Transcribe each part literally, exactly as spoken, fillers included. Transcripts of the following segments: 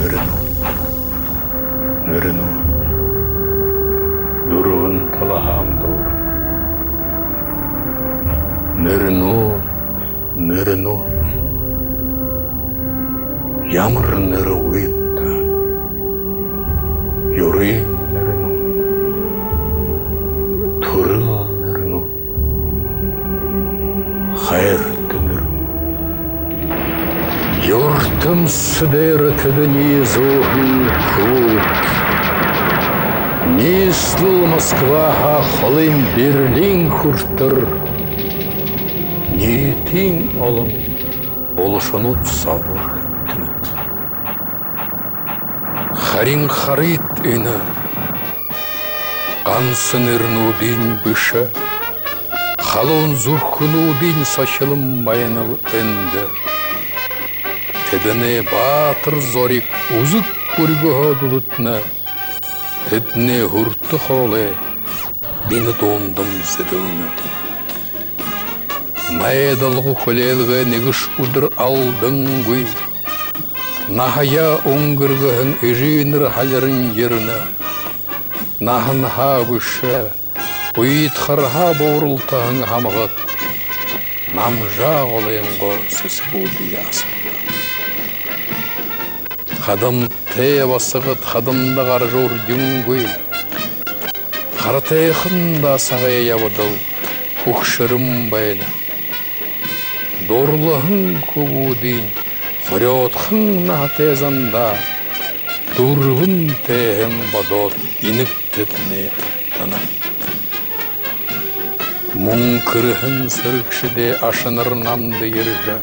Нэрэнүүд. Нэрэнүүд. Дүрбэн талаһаа амдуур. Нэрэнүүд, нэрэнүүд. Ямар нэрэ үгы даа. Юрын нэрэнүүд. Түрэл нэрэнүүд. Хайрата нэрэнүүд. Юртэмсэ дээрэ тэдэниие зүүһэн хүбүүд ниислэл Москваһаа холын Берлин хүрэтэр ниитын олон булашанууд соо үргэгдэнэ. Харин харыт энэ. Ганса нэрэнүүдынь бэшэ, халуун зүрхэнүүдынь сохилон байнал эндэ. Тэдэнэй баатар зориг үзэг бүригөөр дүлэтнэ, тэдэнэй хүртэ хоолой энэ дуундам зэдэлнэ. Найдалгүйн хүлеэлгэ нэгэшье үдэр алдангүй, наһаяа үнгэргэһэн эжынэр халиран ерэнэ. Наһанһаа бэшэ, уйдхарһаа бууралтаһан һамгад намжаа голойнгоо сэсэгүүдые асарна. Хадамтай басагад хадамда гаража үрдингүй, харатайхан даа сагай ябадал хүгшэрэн байна. Дурлаһан хүбүүдынь хорёодхон наһатай зандаа дүрбэн тээһээн бодоод инаг тэдэнээ танаа. Мүнхэрһэн сэрэгшэдэй ашанар намда ерэжэ,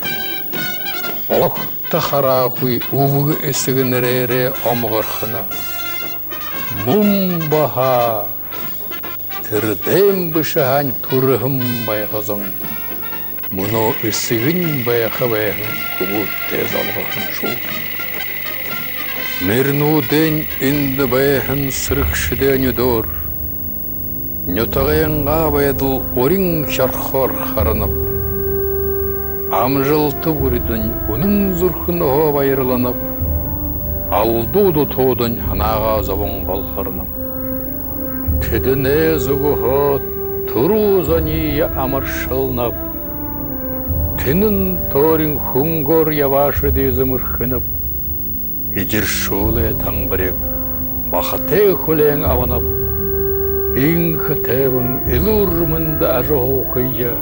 огто хараагүй үбгэ эсэгэ нэрээрээ омогорхоно. Мүн баһа тэрэдээ бэшэ һаань түрэһэн байха зон мүнөө эсэгэнь байха байһан хүбүүдтэй золгоһон шуу. Нэрэнүүдынь эндэ байһан сэрэгшэдэй нюдөөр нютагайнгаа байдал урин шорхоор харанаб. Амжалта бүридэнь үнэн зүрхэнһөө баярланаб. Алдуу дутуудань һанаагаа зобон голхорноб. Тэдэнэй зүгһөө түрүү зониие амаршалнаб. Тэнэн тойрон хүнгөөр ябаашадые зэмэрхэнэб. Эдиршүүлэй тангариг бахатай хүлеэн абанаб. Энхэ тайбан элүүр мэндэ ажаһуухые,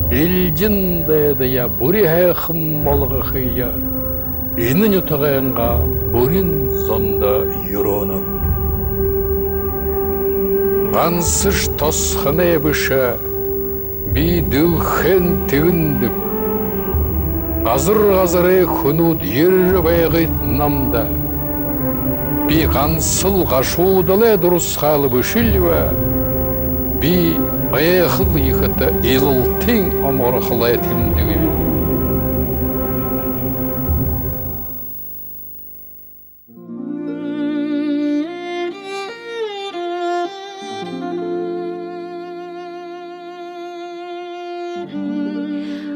элдин дайдаяа бүри һайхан болгохые энэ нютагайнгаа бүрин зондо юрөөнэб. Гансашье тосхоной бэшэ, би дэлхэйн тэгэндэб. Газар газарай хүнүүд ерэжэ байгыт намда. Би гансал гашуудалай дурасхаал бэшэл бэ. Би гайхал ехэтэ илалтын омогорхолой тэмдэгби.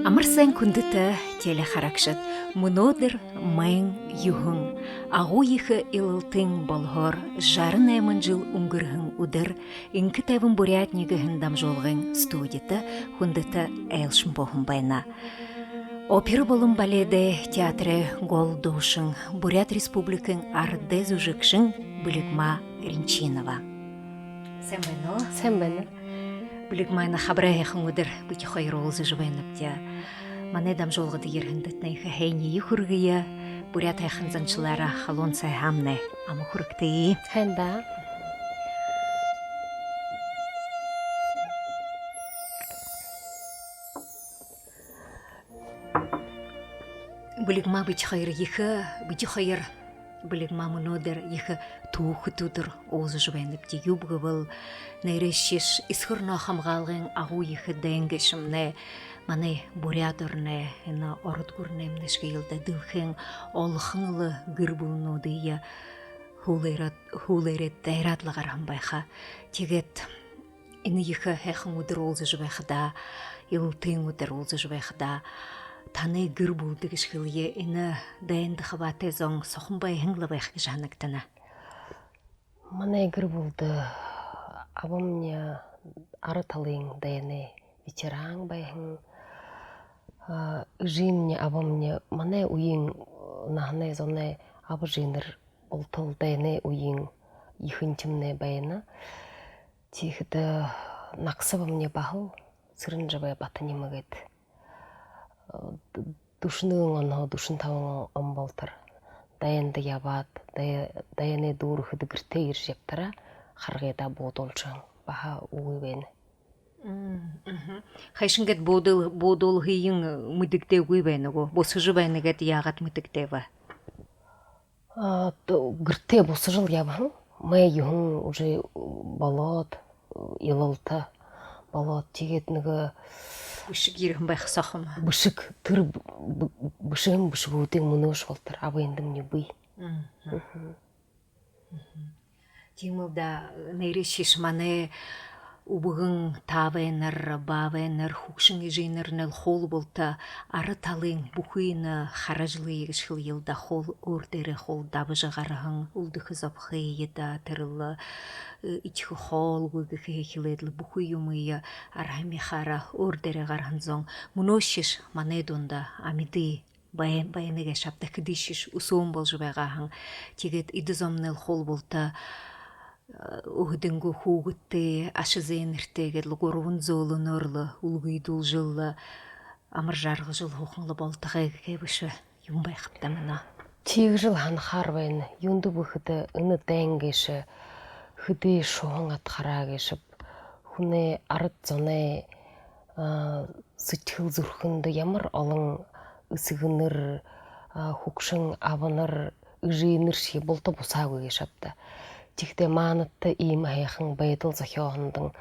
Амар сайн, хүндэтэ телехарагшад! Мүнөөдэр майн юһэн, агуу ехэ илалтын болоһоор жаран найман жэл үнгэрһэн үдэр. Энхэ тайбан «Бурятнигы» гэһэн дамжуулгын студида хүндэтэ айлшан бууһан байна. Опера болон баледэй театрай гол дуушан, Буряад Республикын арадай зүжэгшэн Бэлигма Ринчинова. Сайн байна уу? Сайн байна. Бэлигма, энэ хабарай һайхан үдэр бидэ хоёр уулзажа байнабди. Манай дамжуулгада ерэһэндэтнай ехэ һайниие хүргэе. Буряад һайхан заншалаараа халуун сай һаамнай. Ама хүрэгты. Һайн даа. Бэлигма бидэ хоёр ехэ, бидэ хоёр Бэлигма мүнөөдэр ехэ түүхэтэй үдэр уулзажа байнабди. Юуб гэбэл, нээрээшье Эсэгэ ороноо хамгаалгын агуу ехэ дайн гээшэмнай манай Буряад ороной, энэ Ород гүрэнэймнай шэгыелдэ дэлхэйн олохон лэ гэр бүлэнүүдые һүүлээрээ, һүүлээрээ дайраад лэ гараһан байха. Тиигээд энэ ехэ һайхан үдэр уулзажа байхадаа, илалтын үдэр уулзажа байхадаа, танай гэр бүлэдэ гэжэ хэлэе, энэ дайнда хабаатай зон сохон байһан лэ байха гэжэ һанагдана. Манай гэр бүлэдэ абамни ара талын дайнай ветеран байһан, а, эжымни, абамни манай үеын наһанай зоной аба эжынэр болтол дайнай үеын ехэнхимнай байна. Тиихэдэ нагасабамни баһал Цырен-Жабай Батанима гээд, э, дүшэн нэгэн онһоо дүшэн табан он болотор дайнда ябаад, дай-, дайнай дүүрэхэдэ гэртээ ерэжэ ябатараа харгыдаа буудуулжа баһа үгы байна. Мм, мгм. Хайшан гээд буудуул-, буудуулһыень мэдэгдээгүй байна гү? Бусажа байна гээд яагаад мэдэгдээб? А, т-, гэртээ бусажал ябаһан. Май юһэн уже болоод, илалта болоод, тиигээд нэгэ бэшэг ерэһэн байха сохон. Бэшэг, тэрэ б-, б-, бэшэһэн бэшэгүүдынь мүнөөшье болотор абындамни бии. Мгм. Мгм. Мгм. Тиимэл даа, нээрээшье манай үбгэн таабайнар, баабайнар, хүгшэн эжынэрнэл хуу болотор ара талын бүхы энэ хара жэлые гэжэ хэлэел даа, хуу өөр дээрээ хуу дабажа гараһан, үлдэхэ зобохые даа, тэрэл, э, эдихэ хоолгүй гэхэеэ эхилээд лэ бүхы юумые арһа мяхаараа өөр дээрээ гараһан зон мүнөөшье манай дунда амиды бай-, байна гээшэ ааб даа, хэдышье үсөөн боложо байгаа һэн. Тиигээд эдэ зомнэл хуу болотор, э, өөһэдынгөө хүүгэдтэй, аша зээнэртэй гээд лэ гурбан зөөлэнөөр лэ үлгы дуулжал лэ, амар жаргажал һуухан лэ болтогой гэхэ бэшэ юм байха ааб даа мүнөө. Тиигэжэл һанахаар байна. Юундэб гэхэдэ, энэ дайн гээшэ хэды шуһан адхараа гээшэб, хүнэй, арад зоной, а, сэдьхэл зүрхэндэ ямар олон эсэгэнэр, а, хүгшэн абанар, эжынэршье булта бусаагүй гээшэ ааб даа. Тиихэдээ маанадта иимэ һайхан байдал зохёоһондонь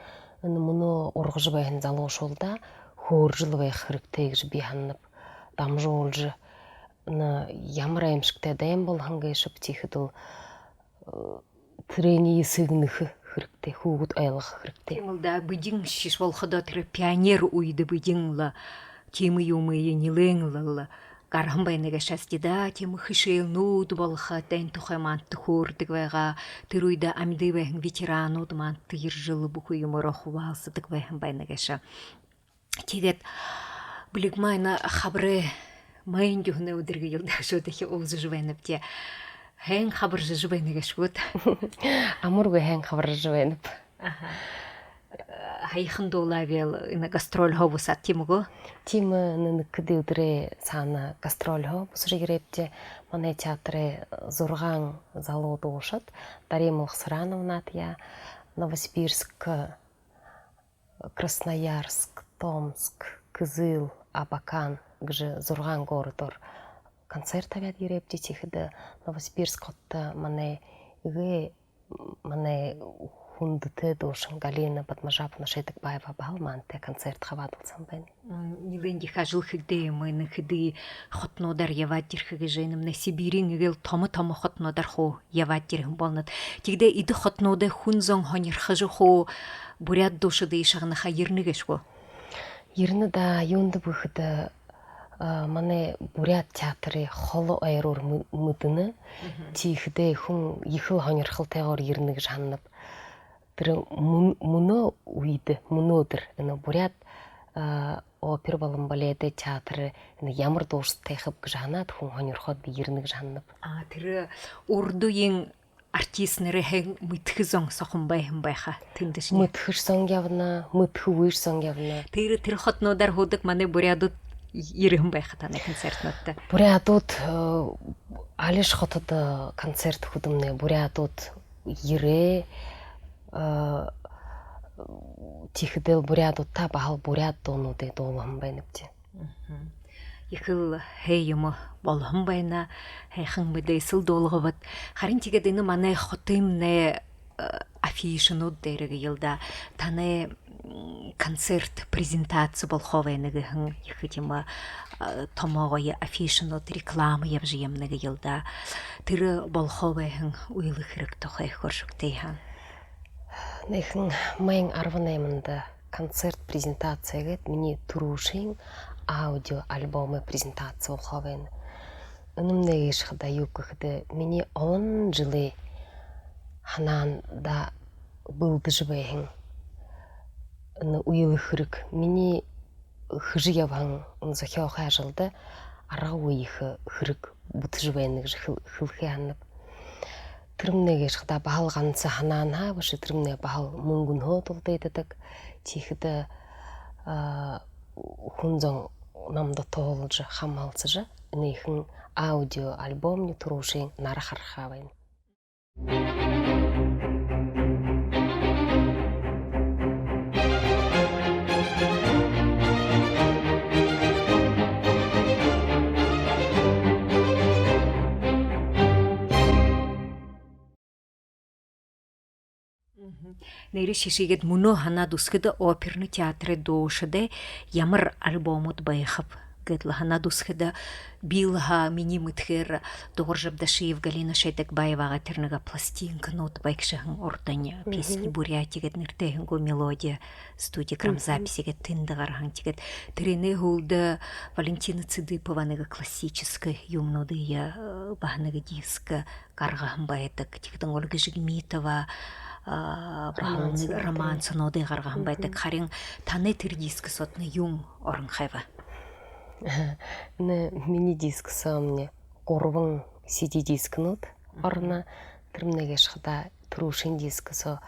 энэ мүнөө ургажа байһан залуушуулда хөөржэл байха хэрэгтэй гэжэ би һананаб. Дамжуулжа, энэ ямар аймшагтай дайн болоһон гээшэб, тиихэдэл, э, тэрэниие сэгнэхэ хэрэгтэй, хүүгэд ойлгохо хэрэгтэй. Тиимэл даа, бидэншье болоходоо тэрэ пионер үедэ бидэн лэ тиимэ юумые нилээн лэ гараһан байна гээшэ ааб даа, тиимэ хэшээлнүүд болохо, дайн тухай маанадта хөөрэдэг байгаа. Тэрэ үедэ амиды байһан ветеранууд маанадта ерэжэл бүхы юумээрээ хубаалсадаг байһан байна гээшэ. Тиигээд Бэлигма, энэ хабарай, майнай юһэнэй үдэр гэел даа, үшөө дахин уулзажа байнабди. Һайн хабаржажа байна гээшэ гүт? Амаргүй һайн хабаржажа байнаб. Аха. Һаяхан дуулаа бэел, энэ гастрольһоо бусаад, тиимэ гү? Тиимэ, энэ нэгэ хэды үдэрэй саана гастрольһоо бусажа ерээбди. Манай театрай зургаан залуу дуушад, Дарима Лхасарановна, тиигээд Новосибирск, Красноярск, Томск, Кызыл, Абакан гэжэ зургаан городоор концерт табяад ерээбди. Тиихэдэ Новосибирск хотодо манай эгээ, манай хүндэтэ дуушан Галина Бадмажаповна Шайтагбаева баһал маанадтай концерт хабаадалсаһан байна. М, нилээн ехэ ажал хэгдээ юм, энэ хэды хотонуудаар ябаад ерэхэ гэжэ, энэмнай Сибириин эгээл томо-томо хотонуудаар хуу ябаад ерэһэн болонот. Тиигэдэ эдэ хотонуудай хүн зон һонирхожо хуу буряад дуушадые шагнаха ерэнэ гээшэ гү? Ерэнэ даа, юундэб гэхэдэ, а, манай буряад театрые холо ойроор мэ-, мэдэнэ. Мгм. Тиихэдээ хүн ехэл һонирхолтойгоор ерэнэ гэжэ һананаб. Тэрэ мүн-, мүнөө үедэ, мүнөөдэр энэ буряад, а, опера болон баледэй театр энэ ямар дуушадтай хэб гэжэ һанаад, хүн һонирхоод би ерэнэ гэжэ һананаб. А, тэрэ урдын артистнарые һайн мэдэхэ зон сохон байһан байха тэндэшни. Мэдэхэшье зон ябана, мэдэхэгүйшье зон ябана. Тэрэ, тэрэ хотонуудаар һуудаг манай буряадууд ерэһэн байха танай концертнуудта? Буряадууд, э, алишье хотодо концерт хэдэмнай буряадууд ерээ, э, тиихэдээл буряадуудта баһал буряад дуунуудые дуулаһан байнабди. Ехэл һайн юумэ болоһон байна, һайхан мэдээсэл дуулгабат. Харин тиигээд энэ манай хотымнай, э, афишанууд дээрэ гэел даа, танай, м, концерт, презентаци болохоо байна гэһэн ехэ тиимэ, э, томооёо афишанууд, реклама ябажа ябана гэел даа. Тэрэ болохоо байһан үйлэ хэрэг тухай хөөрыт даа. Энэхэн майн арбан найманда концерт-презентаци гээд минии түрүүшын аудиоальбомой презентаци болохоо байна. Энэмнай гээшэ хадаа юу гэхэдэ, минии олон жэлэй һанаанда бэлдэжэ байһан энэ үйлэ хэрэг, минии хэжэ ябаһан энэ зохёохы ажалда аргагүй ехэ хэрэг бүтэжэ байна гэжэ хэл-, хэлэхэ һанааб. Тэрэмнай гээшэ хадаа баһал ганса һанаанһаа бэшэ, тэрэмнай баһал мүнгэнһөө дулдыдадаг. Тиихэдэ, а, хүн зон намда туһалжа, хамһалсажа, энэхэн аудиоальбомни түрүүшын нара хараха байна. Нээрээ шэшигээд мүнөө һанаад үзэхэдэ, оперно театрай дуушадай ямар альбомууд байхаб гээд лэ һанаад үзэхэдэ, би лэ һаа, минии мэдэхээр Дугар Жабдашиев, Галина Шойдагбаевагай тэрэ нэгэ пластинканууд байгша һэн, урдань «Песни Бурятии» гээд нэрэтэй һэн гү, «Мелодия» студи грамзаписи гээд тэндэ гараһан. Тиигээд тэрэнэй һүүлдэ Валентина Цыдыпова нэгэ классическэ юумэнүүдые, э, баһа нэгэ диск гаргаһан байдаг. Тиихэдэнь Ольга Жигмитова, а, баһа нэгэ романсануудые гаргаһан байдаг. Харин танай тэрэ диск соотнай юун оронхой бэ? Нэ, минии диск соомни гурбан си ди дискнүүд орно. Тэрэмнай гээшэ хадаа түрүүшын диск соо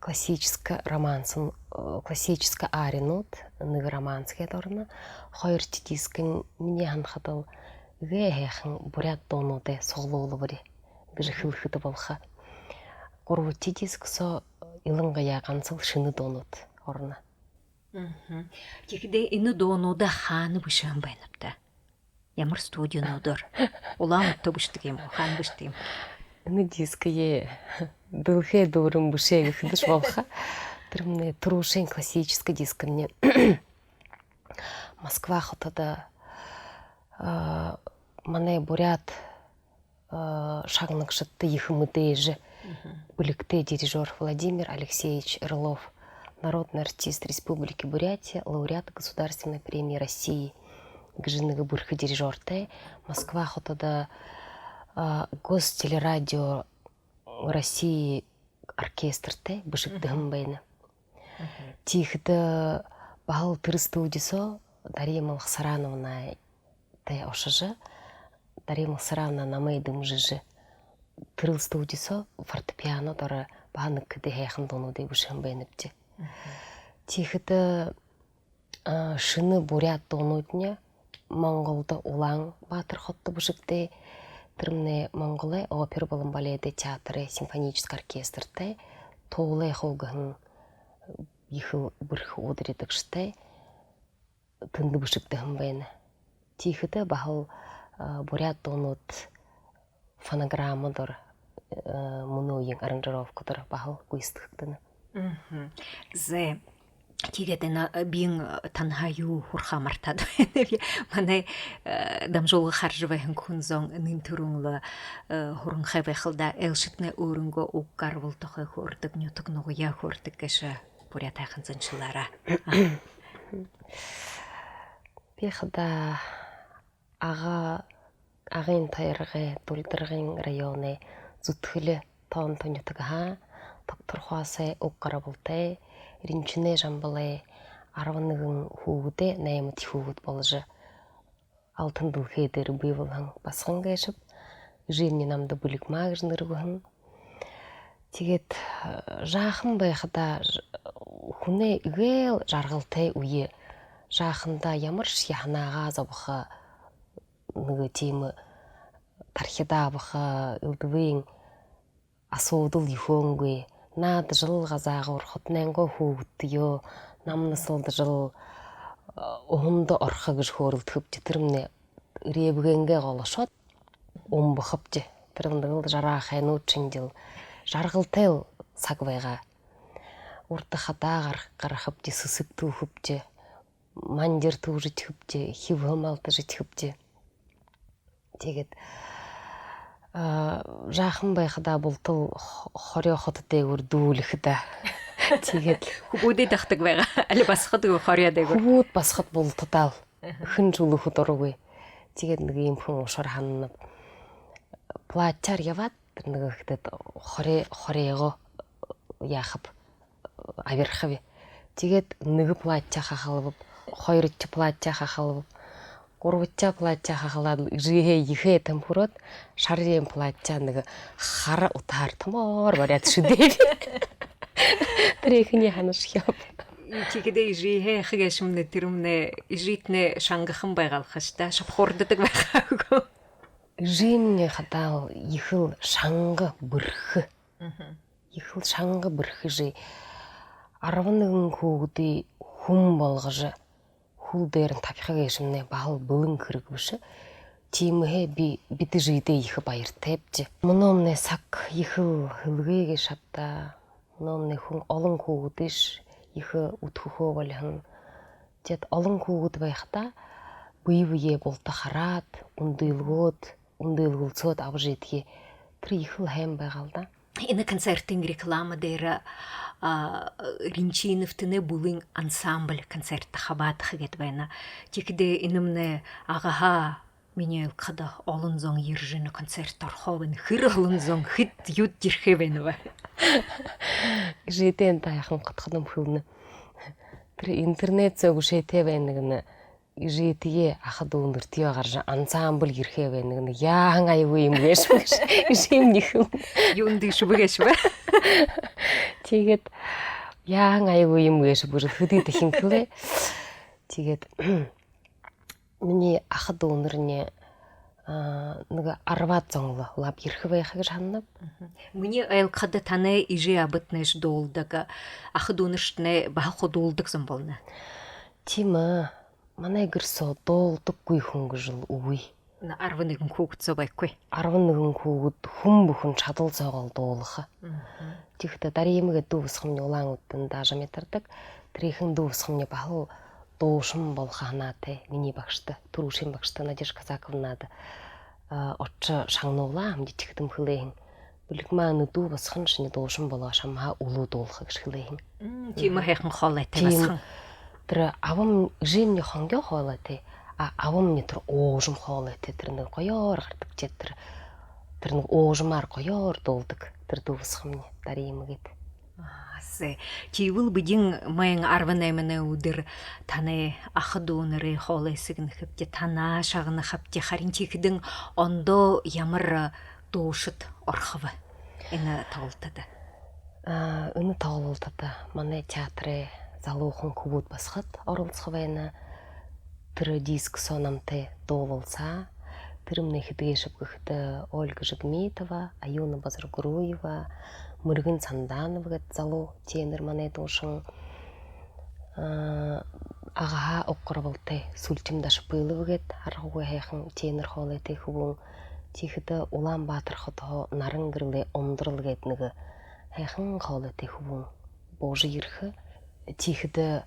классическэ романс, э, классическэ аринууд, нэгэ романс гээд орно. Хоёрдохи дискынь минии һанахадал эгээ һайхан буряад дуунуудай суглуулбари гэжэ хэлэхэдэ болохо. Гурбадахи диск соо илангаяа гансал шэнэ дуунууд орно. Тиихэдээ энэ дуунуудаа хаана бэшэһэн байнабта? Ямар студинуудаар? Улаан-Үдэдэ бэшэдэг юм гү, хаана бэшэдэг юм? Энэ дискээ дэлхэй дүүрэн бэшээ гэхэдэшье болохо. Тэрэмнай түрүүшын классическэ дискымни Москва хотодо, а, манай буряад, а, шагнагшадта ехэ мэдээжэ бэлигтэй дирижёр Владимир Алексеевич Орлов, народный артист Республики Бурятия, лауреат Государственной премии России гэжэ нэгэ бэрхэ дирижёртой, Москва хотодо, а, Гостелерадио России оркестртэй бэшэгдэһэн байна. Тиихэдэ баһал тэрэ студи соо Дарима Лхасарановнатай ошожо, Дарима Лхасарановна намайе дэмжэжэ, тэрэл студи соо фортепиано доро баһа нэгэ хэды һайхан дуунуудые бэшэһэн байнабди. Тиихэдэ, а, шэнэ буряад дуунуудни Монголдо, Улаан-Баатар хотодо бэшэгдээ. Тэрэмнай Монголой опера болон баледэй театрай симфоническэ оркестртэй, Туулай хуу гэһэн ехэл бэрхэ ударидагшатай тэндэ бэшэгдэһэн байна. Тиихэдэ баһал, а, буряад дуунууд фонограмма доро, э, мүнөө үеын аранжировка доро баһал гүйсэдхэгдэнэ. Зэ. Тиигээд энэ, э, би, э, танһаа юу һурахаа мартаад байнаб. Манай, э, дамжуулга хаража байһан хүн зон нэн түрүүн лэ, э, һуранхай байхал даа, айлшатнай өөрынгөө уг гарбал тухай хөөрэдэг, нютаг нугаяа хөөрэдэг гээшэ буряад һайхан заншалаараа. А. Би хадаа Ага, Агын тойрогой Дулдаргын районой Зүдхэлэ тоонто нютагһаа Тогторхоосой уг гарбалтай Ринчинэй Жамбалай арбан нэгэн хүүгэдэй наймадахи хүүгэд боложо, алтан дэлхэй дээрэ бии болоһон басаган гээшэб. Эжымни намда Бэлигма гэжэ нэрэ үгэһэн. Тиигээд, э, жаахан байхадаа ж-, хүнэй эгээл жаргалтай үе Жаахандаа ямаршье һанаагаа зобохо, нэгэ тиимэ тархидаа абаха элдэбын асуудал ехэнгүй. Наадажал, газаагаар урхатнайнгаа хүүгэдтэеэ намнасалдажал, уһанда орохо гэжэ хөөрэлдэхэбди, тэрэмнай эрьебэгэйнгээ голошоод умбахабди. Тэрэмнай нэгэл жараа хэнүүд шэнжэл жаргалтайл саг байгаа. Урда хадаа гар-, гарахабди, сэсэг түүхэбди, манжир түүжэ эдихэбди, хибһэ малдажа эдихэбди. Тиигээд, а, жаахан байхадаа бултал х-, хорёо хото дээгүүр дүүлэхэ даа. Тиигээд хүбүүдые дахадаг байгаа. Али басагад гү, хорёо дээгүүр? Хүбүүд, басагад бултадаал. Аха. Хэншье үлэхэ дурагүй. Тиигээд нэгэ иимэ хүн ушар һананаб. Платьяар ябаад, тэрэ нэгэ хэдэ хорёо, хорёогоо яахаб, абирхаб. Тиигээд нэгэ платье хахалбаб, хоёрдохи платье хахалбаб, гурбадахи платье хахалаад, эжыһээ ехэ тэмхэрөөд, шара иимэ платье нэгэ хара утаһаар томоор бариад шэдээб. Тэрэ ехэнхи һанашхиб. Тиихэдэ эжыһээ яаха гээшэмнай, тэрэмнай эжытнай шангахан байгаал хаш даа, шабхуурдадаг байгаа гү? Эжымни хадаа ехэл шанга, бэрхэ. Мгм. Ехэл шанга, бэрхэ эжы. Арбан нэгэн хүүгэдые хүн болгожо, хүл дээрэнь табиха гээшэмнай баһал бэлэн хэрэг бэшэ. Тиимэһээ би, бидэ эжыдээ ехэ баяртайбди. Мүнөөнэй саг ехэл һэлгеэ гээшэ ааб даа. Мүнөөнэй хүн, олон хүүгэдыш ехэ үдхэхөө болиһон. Тиигээд олон хүүгэд байхадаа бэе бэеэ булта хараад, үндылгөөд, үндылгэлсөөд абажа эдихэ, тэрэ ехэл һайн байгаал даа. Энэ концертын реклама дээрэ, а, Ринчиновтанай бүлын ансамбль концертдэ хабаадаха гээд байна. Тиихэдээ энэмнай Агаһаа, минии ойлгоходо, олон зон ерэжэ, энэ концертдэ орохоо байна. Хэр олон зон, хэд юуд ерэхэ байна бэ? Эжытэеэ энэ тайхан хатхадам хэлэнэ. Тэрэ интернет соо бэшээтэй байна гэнэ. Эжытэеэ, аха дүүнэртэеэ гаража, ансамбль ерэхэ байна гэнэ. Яаһан аягүй юм гээшэб гэжэ эжымни хэлэнэ. Юундэ гээшэб гээшэб? Тиигээд яаһан аягүй юм гээшэб гэжэ хэды дахин хэлээ. Тиигээд минии аха дүүнэрни, а, нэгэ арбаад зон лэ лаб ерэхэ байха гэжэ һананаб. Мгм. Минии ойлгоходо, танай эжы абатнайш дуулдаг, аха дүүнэршни баһа хуу дуулдаг зон болоно. Тиимэ. Манай гэр соо дуулдаггүй хүн гэжэл үгы. Нэ, арбан нэгэн хүүгэд соо байхагүй. Арбан нэгэн хүүгэд хүн бүхэн шадал соогоол дуулаха. Мгм. Тиихэдэ Дарима гээд дүү басагамни Улаан-Үдэдэнь даажа амидардаг. Тэрэ эхин дүү басагамни баһал дуушан болохо һанаатай. Минии багшата, түрүүшын багшата Надежда Казаковнада, а, ошожо шагнуулаа, хамди тиихэдэм хэлээ һэн. Бэлигмаа, энэ дүү басаган шинии дуушан болгоошо, амһаа үлүү дуулаха гэжэ хэлээ һэн. М, тиимэ һайхан хоолойтой басаган. Тэрэ абам, эжымни хонгёо хоолойтой, а абамни тэрэ уужам хоолойтой, тэрэ нэгэ гоёор гарадаг, тиигээд тэрэ, тэрэ нэгэ уужамаар гоёор дуулдаг тэрэ дүү басагамни, Дарима гээд. Аа, зэ. Тиибэл бидэ майн арбан найманай үдэр танай аха дүүнэрэй хоолой сэгнэхэбди, танаа шагнахабди, харин тиихэдэнь ондоо ямар дуушад орохоб энэ тоглолтодо? А, энэ тоглолтодо манай театрай залуухан хүбүүд басагад оролсохо байна. Тэрэ диск соо намтай дуулалсаа. Тэрэмнай хэд гээшэб гэхэдэ, Ольга Жигмитова, Аюна Базаргуруева, Мэргэн Санданов гээд залуу тенор манай дуушан, а, Агаһаа уг гарбалтай Сүлтим Дашапылов гээд аргагүй һайхан тенор хоолойтой хүбүүн. Тиихэдэ Улаан-Баатар хотоһоо Наран Гэрэлэй Ундрал гээд нэгэ һайхан хоолойтой хүбүүн буужа ерэхэ. Тиихэдэ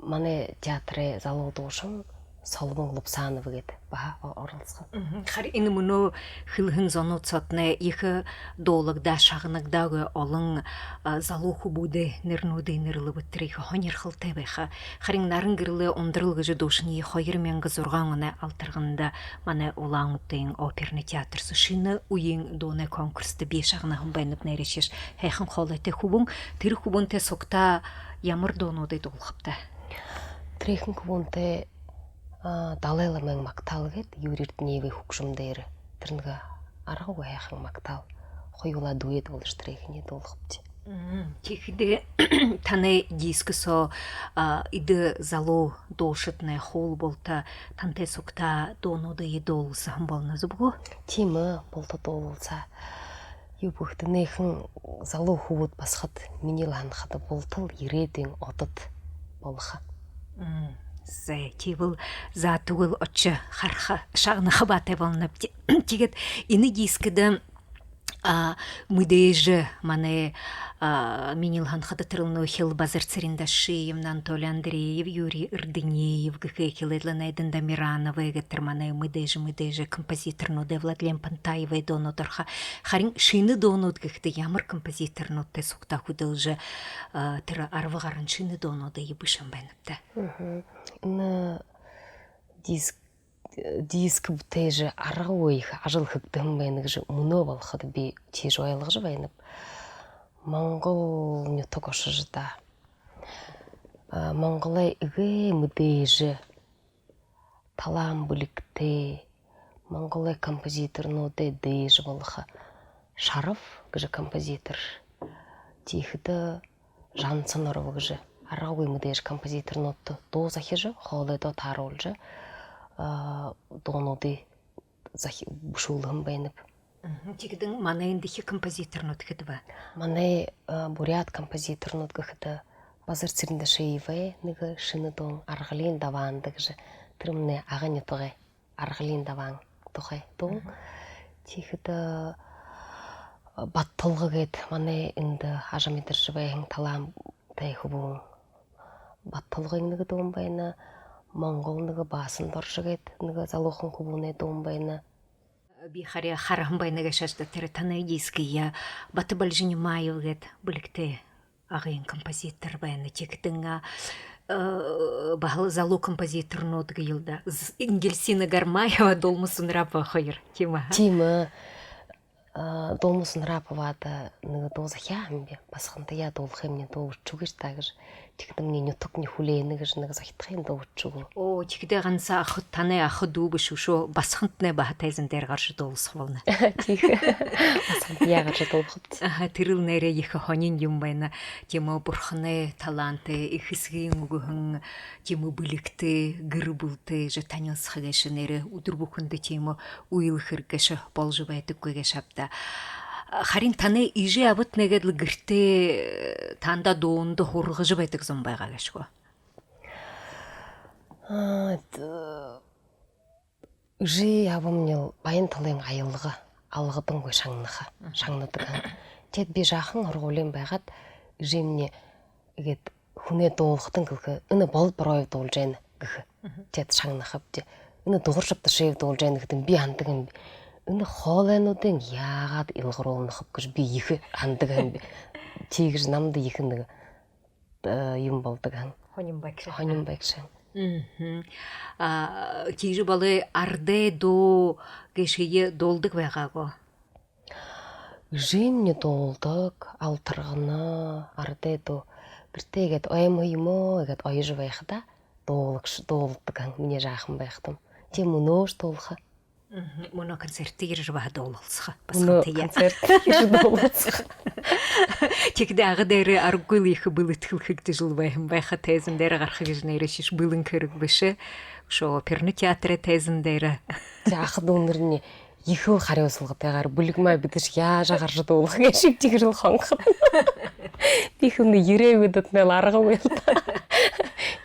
манай театрай залуу дуушан Солбон Лубсанов гээд баһа о-, оролсохо. Мгм. Харин энэ мүнөө хэлэһэн зонууд соотнай ехэ дуулагдаа, шагнагдаагүй олон, а, залуу хүбүүдэй нэрэнүүдые нэрлэбэт, тэрэ ехэ һонирхолтой байха. Харин Наран Гэрэлэй Ундрал гэжэ дуушаниие хоёр мянга зургаан оной Алтарганада манай Улаан-Үдын оперный театр соо шэнэ үеын дуунай конкурсдо би шагнаһан байнаб, нээрээшье һайхан хоолойтой хүбүүн. Тэрэ хүбүүнтэй сугтаа ямар дуунуудые дуулахабта? Тэрэ ехэнхи хүбүүнтэй, а, Далай ламын магтаал гээд, Юрий Эрдынеевэй хүгжэм дээрэ, тэрэ нэгэ аргагүй һайхан магтаал. Хоюулаа дуэт боложо тэрэ ехэнхиеэ дуулахабди. Тиихэдээ танай диск соо эдэ залуу дуушаднай хуу булта тантай сугтаа дуунуудые дуулуулһан болоно, зүб гү? Тиимэ, булта дуулуулһаа. Юу гэхэдэ, энэхэн залуу хүбүүд басагад, минии л һанахада, бултал ерээдүйн одод болохо. Зэ, тиибэл, за, тэгэл ошожо хараха, шагнаха баатай болоноб. Тиигээд энэ дискдэ мэдээжэ манай, минии л һанахада, тэрэл нөөхил Базар Цырендашиевна, Анатолий Андреев, Юрий Эрдынеев гэхэ, Хилэдлэ Найдан Дамирановай гээд тэрэ манай мэдээжэ, мэдээжэ композиторнуудай, Владлен Пантаевай дуунууд орохо. Харин шэнэ дуунууд гэхэдэ, ямар композиторнуудтай сугтаа хүдэлжэ, тэрэ арба гаран шэнэ дуунуудые бэшэһэн байнабта? Энэ диск диск бүтээжэ, аргагүй ехэ ажал хэгдэһэн байна гэжэ мүнөө болоходо би тиижэ ойлгожо байнаб. Монгол нютаг ошожо даа, Монголой эгээ мэдээжэ, талаан бэлигтэй, Монголой композиторнуудай дээжэ болохо Шаров гэжэ композитор, тиихэдэ Жансаноров гэжэ аргагүй мэдээжэ композиторнуудта дуу захижа, хоолойдоо тааруулжа, дуунуудые захи... бэшүүлһэн байнаб. Тиихэдэнь манай эндэхи композиторнууд хэд бэ? Манай буряад композиторнууд гэхэдэ, Базар Цырендашиевай нэгэ шэнэ дуун «Аргалиин дабаанда» гэжэ, тэрэмнай Ага нютагай Аргалиин дабаан тухай дуун. Тиихэдэ Баттолго гээд манай эндэ ажамидаржа байһан талаантай хүбүүн Баттолгын нэгэ дуун байна. Монгол нэгэ Баасан Доржо гээд нэгэ залуухан хүбүүнэй дуун байна. Би харин хараһан байна гээшэ ааб даа тэрэ танай дискые. Бата Бальжинимаев гээд бэлигтэй Агын композитор байна. Тиихэдэнь баһал залуу композиторнууд гээл даа. Ингилсина Гармаева, Долма Сунрапова хоёр, тиимэ? Тиимэ. Долма Сунраповада нэгэ дуу захяа һэм би. Басагантаяа дуулахымни, дуу үгэшэгүй ш даа гэжэ. Тиихэдэмни нютагни хүлеэнэ гэжэ нэгэ захидхын дуу үгэшэгүй. Оо, тиихэдээ ганса аха, танай аха дүү бэшэ, үшөө басагантнай баһа тайзан дээрэ гаража дуулаха болоно. Тиихэ. Басагантаяа гаража дуулахабди. Аха, тэрэл нээрээ ехэ һонин юм байна. Тиимэ бурханай талаантай, эхэсэгынь үгэһэн, тиимэ бэлигтэй, гэр бүлэтэй жэ танилсаха гээшэ нээрээ үдэр бүхэндэ тиимэ үйлэ хэрэг гээшэ боложо байдаггүй гээшэ ааб даа. Харин танай эжы абатнай гээд лэ гэртээ таанадаа дуунда һургажа байдаг зон байгаа гээшэ гү? Эжы абамни лэ баян талын аялга алгадангүй шагнаха, шагнадаг һэн. Тиигээд би жаахан һургуулиин байгаад, эжымни иигээд хүнэй дуулахадань хэлэхэ: «Энэ Болот Бороев дуулажа байна», — гэхэ. Тиигээд шагнахабди. «Энэ Дугар Жабдашиев дуулажа байна», — гэхэдэнь би һанадаг һэм: «Энэ хоолойнуудыень яагаад илгаруулнаб?» — гэжэ би ехэ һанадаг һэм. Тиигэжэ намда ехэ нэгэ юм болодог һэн. Һонин байгша. Һонин байгша. Тиижэ болоо, арадай дуу гээшые дуулдаг байгаа гү? Эжымни дуулдаг, «Алтаргана», арадай дуу. Гэртээ иигээд оймһо юумэ иигээд оёжо байхадаа дуулагша, дуулдаг һэн, минии жаахан байхадам. Тиимэ, мүнөөшье дуулаха. Мүнөө концертдэ ерэжэ баһа дуулалсаха. Мүнөө концертдэ ерэжэ дуулалсаха. Тиихэдээ Ага дээрэ аргагүй лэ ехэ бэлэдхэл хэгдэжэл байһан байха, тайзан дээрэ гараха гэжэ нээрээшье бэлэн хэрэг бэшэ. Үшөө оперно театрай тайзан дээрэ. Тии, аха дүүнэрни ехэл харюусалгатайгаар: «Бэлигмаа, бидэшье яажа гаража дуулаха?» — гэжэ тиигэжэл хонходо. Би хэлэнэб: «Ерээ, бидэтнай аргагүй лэ даа.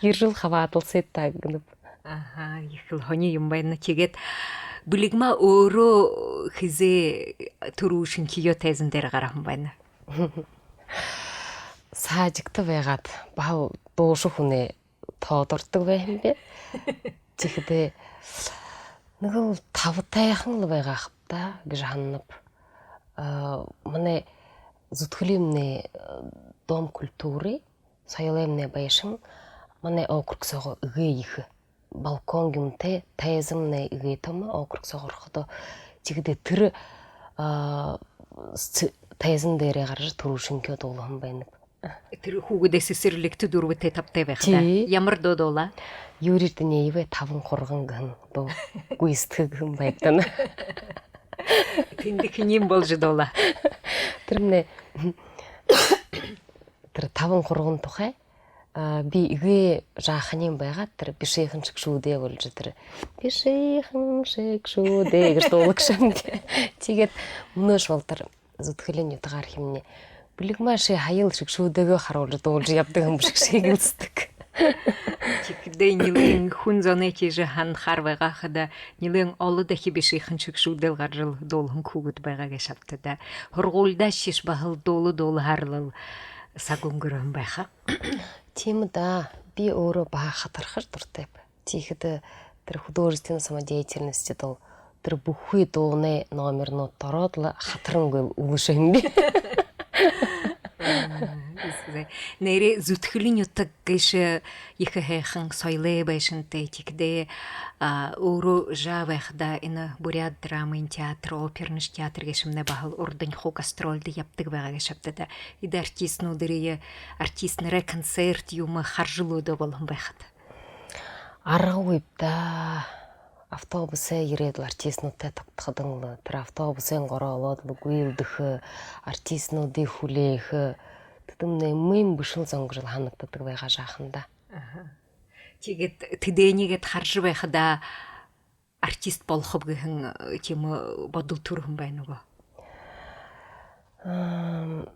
Ерэжэл хабаадалсыт даа», — гэнэб. Аха, ехэл һонин юм байна. Тиигээд Бэлигмаа өөрөө хэзээ түрүүшынхиеэ тайзан дээрэ гараһан байна? Садикта байгаад, баһал дуушан хүнэй тоодордог байһан би. Тиихэдээ нэгэл табатайхан лэ байгаа һэм даа гэжэ һананаб. Манай зүдхэлиимнай Дом культуры, соёлоймнай байшан манай округ соогоо эгээ ехэ. Балкон юумэтэй, тайзамнай эгээ томо, округ соогоо орходоо. Тиихэдээ тэрэ тайзан дээрээ гаража түрүүшынхиеэ дуулаһан байнаб. Тэрэ хүүгэдэй сэсэрлигтэ дүрбэтэй, табатай байхадаа. Тии. Ямар дуу дуулаа? Юрий Эрдынеевэй «Табан хурган» гэһэн дуу. «Гүйсэдхэ» гэһэн байгтана. Тэндэ хэниинь боложо дуулаа? Тэрэмнай Тэрэ табан хурган тухай, а, би эгээ жаахань байгаад, тэрэ «Бишыхан шэгшүүдээ» болжо, тэрэ «Бишыхан шэгшүүдээ» гэжэ дуулагша һэм даа. Тиигээд мүнөөшье болотор Зүдхэлиин нютагаар хэмнай. Бэлигмаа ши һаял шэгшүүдэйгээ харуулжа дуулажа ябадаг һэм бэшэ гү гэжэ хэлсэдэг. Тиихэдээ нилээн хүн зоной тиижэ һанахаар байгаа хада, нилээн олон дахи «Бишыхан шэгшүүдэл» гаражал дуулаһан хүүгэд байгаа гээшэ ааб даа. Һургуулида шиш баһал дуула дуулаһаар лэ саг үнгэрһэн байха. Тиимэ даа, би өөрөө баһа хатархаш дуратайб. Тиихэдэ тэрэ художественная самодеятельность даа, тэрэ бүхы дуунай номернууд ороод лэ хатарангүйл үлэшэһэн би. Нээрээ Зүдхэлиин нютаг гээшэ ехэ һайхан соёлой байшантай, тиихэдээ, а, өөрөө жаа байхадаа энэ Буряад драмын театр, оперный театр гээшэмнай баһал урданхи гастрольдо ябадаг байгаа гээшэ ааб даа. Эдэ артистнуудые, артистнарай концерт юумэ харажал өөдөө болоһон байхат? Аргагүйб даа. Автобусай ерээд лэ артистнуудтай тогтоходонь лэ, тэрэ автобусай гороо олоод лэ гүйлдэхэ, артистнуудые хүлеэхэ, тэдэмнай мүн бэшэл зон гэжэл һанагдадаг байгаа жаахандаа. Аха. Тиигээд тэдэниигээд хаража байхадаа артист болохоб гэһэн, э, тиимэ бодол түрэһэн байна гү? Ам,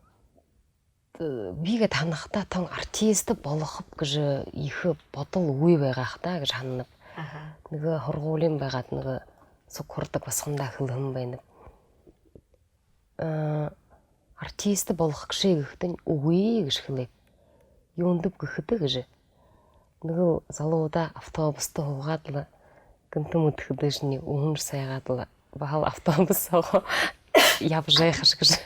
т-, би гээд һанахадаа, тон артист болохоб гэжэ ехэ бодол үгы байгаа хадаа гэжэ һананаб. Аха. Нэгэ һургуулиин байгаад, нэгэ суг һурадаг басагандаа хэлэһэн байнаб. Э, артист болохо гүш гэхэдэнь, үгы гэжэ хэлээб. Юундэб гэхэдэ гэжэ, нэгэл залуудаа автобуста һуугаад лэ, гэнтэ мэдэхэдэшни, үһэншни сайгаад лэ, баһал автобус соогоо ябажа байхаш гэжэ.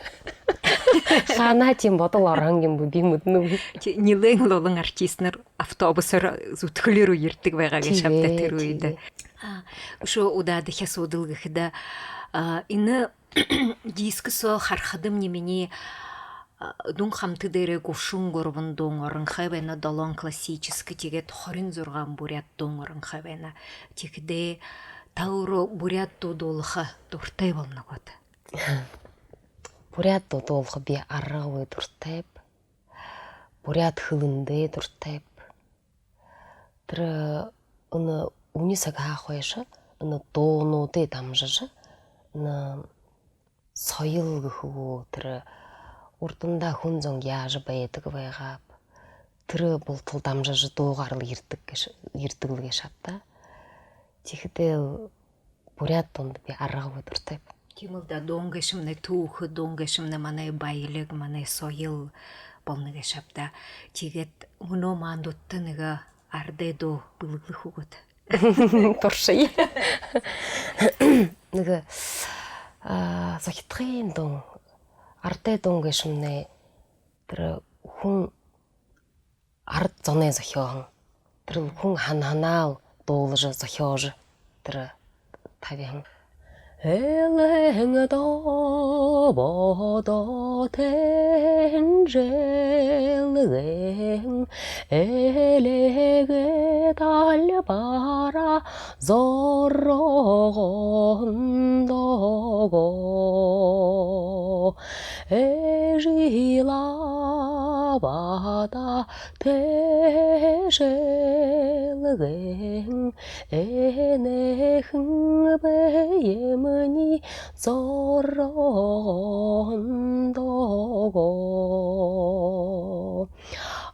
Хаанаа тиимэ бодол ороһон юм бэ, би мэдэнэгүйб. Ти-, нилээн олон артистнар автобусаар Зүдхэлиин руу ерэдэг байгаа гээшэ ааб даа тэрэ үедэ. Тиимэ. А, үшөө удаадахи асуудал гэхэдэ, а, энэ диск соо харахадамни, минии, а, дүн хамта дээрээ гушан гурбан дуун оронхой байна, долоон классическэ, тиигээд хорин зургаан буряад дуун оронхой байна. Тиихэдээ та өөрөө буряад дуу дуулаха дуратай болоно гүт? Буряад дуу дуулаха би аргагүй дуратайб. Буряад хэлэндээ дуратайб. Тэрэ, э, энэ үни сагһаа хойшо энэ дуунуудые дамжажа, энэ соёл гэхэ гү, тэрэ урдандаа хүн зон яажа байдаг байгааб, тэрэ бултал дамжажа дуугаар лэ ерэдэг гээш-, ерэдэг лэ гээшэ ааб даа. Тиихэдээ буряад дуунда би аргагүй дуратайб. Тиимэл даа, дуун гээшэмнай түүхэ, дуун гээшэмнай манай баялиг, манай соёл болоно гээшэ ааб даа. Тиигээд мүнөө мандуудта нэгэ арадай дуу бэлэглэхэ гүт? Туршая. Нэгэ, а, зохидхон дуун. Арадай дуун гээшэмнай тэрэ хүн арад зоной зохёоһон. Тэрэл хүн һанаһанаал дуулажа, зохёожо, тэрэ табиһан. Элэн доо бодо тэнжэлгэн, элэгэ далбаараа зоргоһон догоо. Эжы лабада тэнжэлгэн, энэхэн бэемни зоргоһон догоо.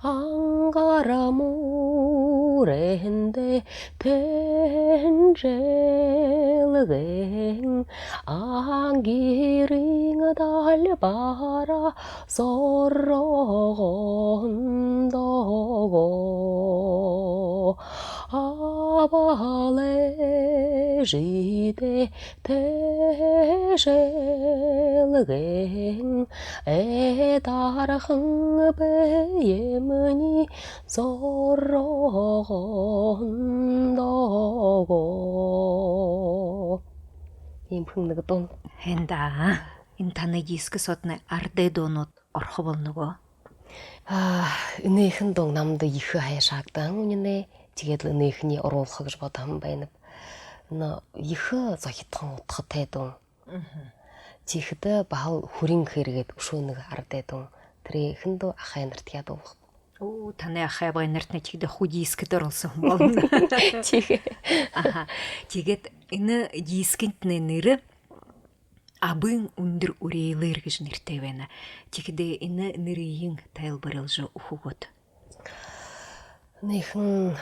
Ангар мүрэндэ тэнжэлгэн, ангирын далбаараа зоргоһон догоо. Абал эжыдээ тэнжэлгэн, эдархан бэемни зоргоһон догоо. Иимэхэн нэгэ дуун. Һайн даа. Энэ танай диск соотнай арадай дуунууд орохо болоно гү? А, энээхэн дуун намда ехэ һайшаагдаһан үнинэй. Тиигээд лэ энээхэниие оруулха гэжэ бодоһон байнаб. Но ехэ зохидхон удхатай дуун. Мгм. Тиихэдэ баһал хүрин хэрэгэд үшөө нэгэ арадай дуун Тэрээхэн дуу ахайнартаяа дуулааб. Оо, танай ахай абгайнартнай тиигээд хуу дискдэ оролсоһон болоно. Тиигээ. Аха. Тиигээд энэ дискынтнай нэрэ «Абын үндэр үреэлээр» гэжэ нэрэтэй байна. Тиихэдээ энэ нэрыень тайлбарилжа үгэхэ гүт? Энэхэн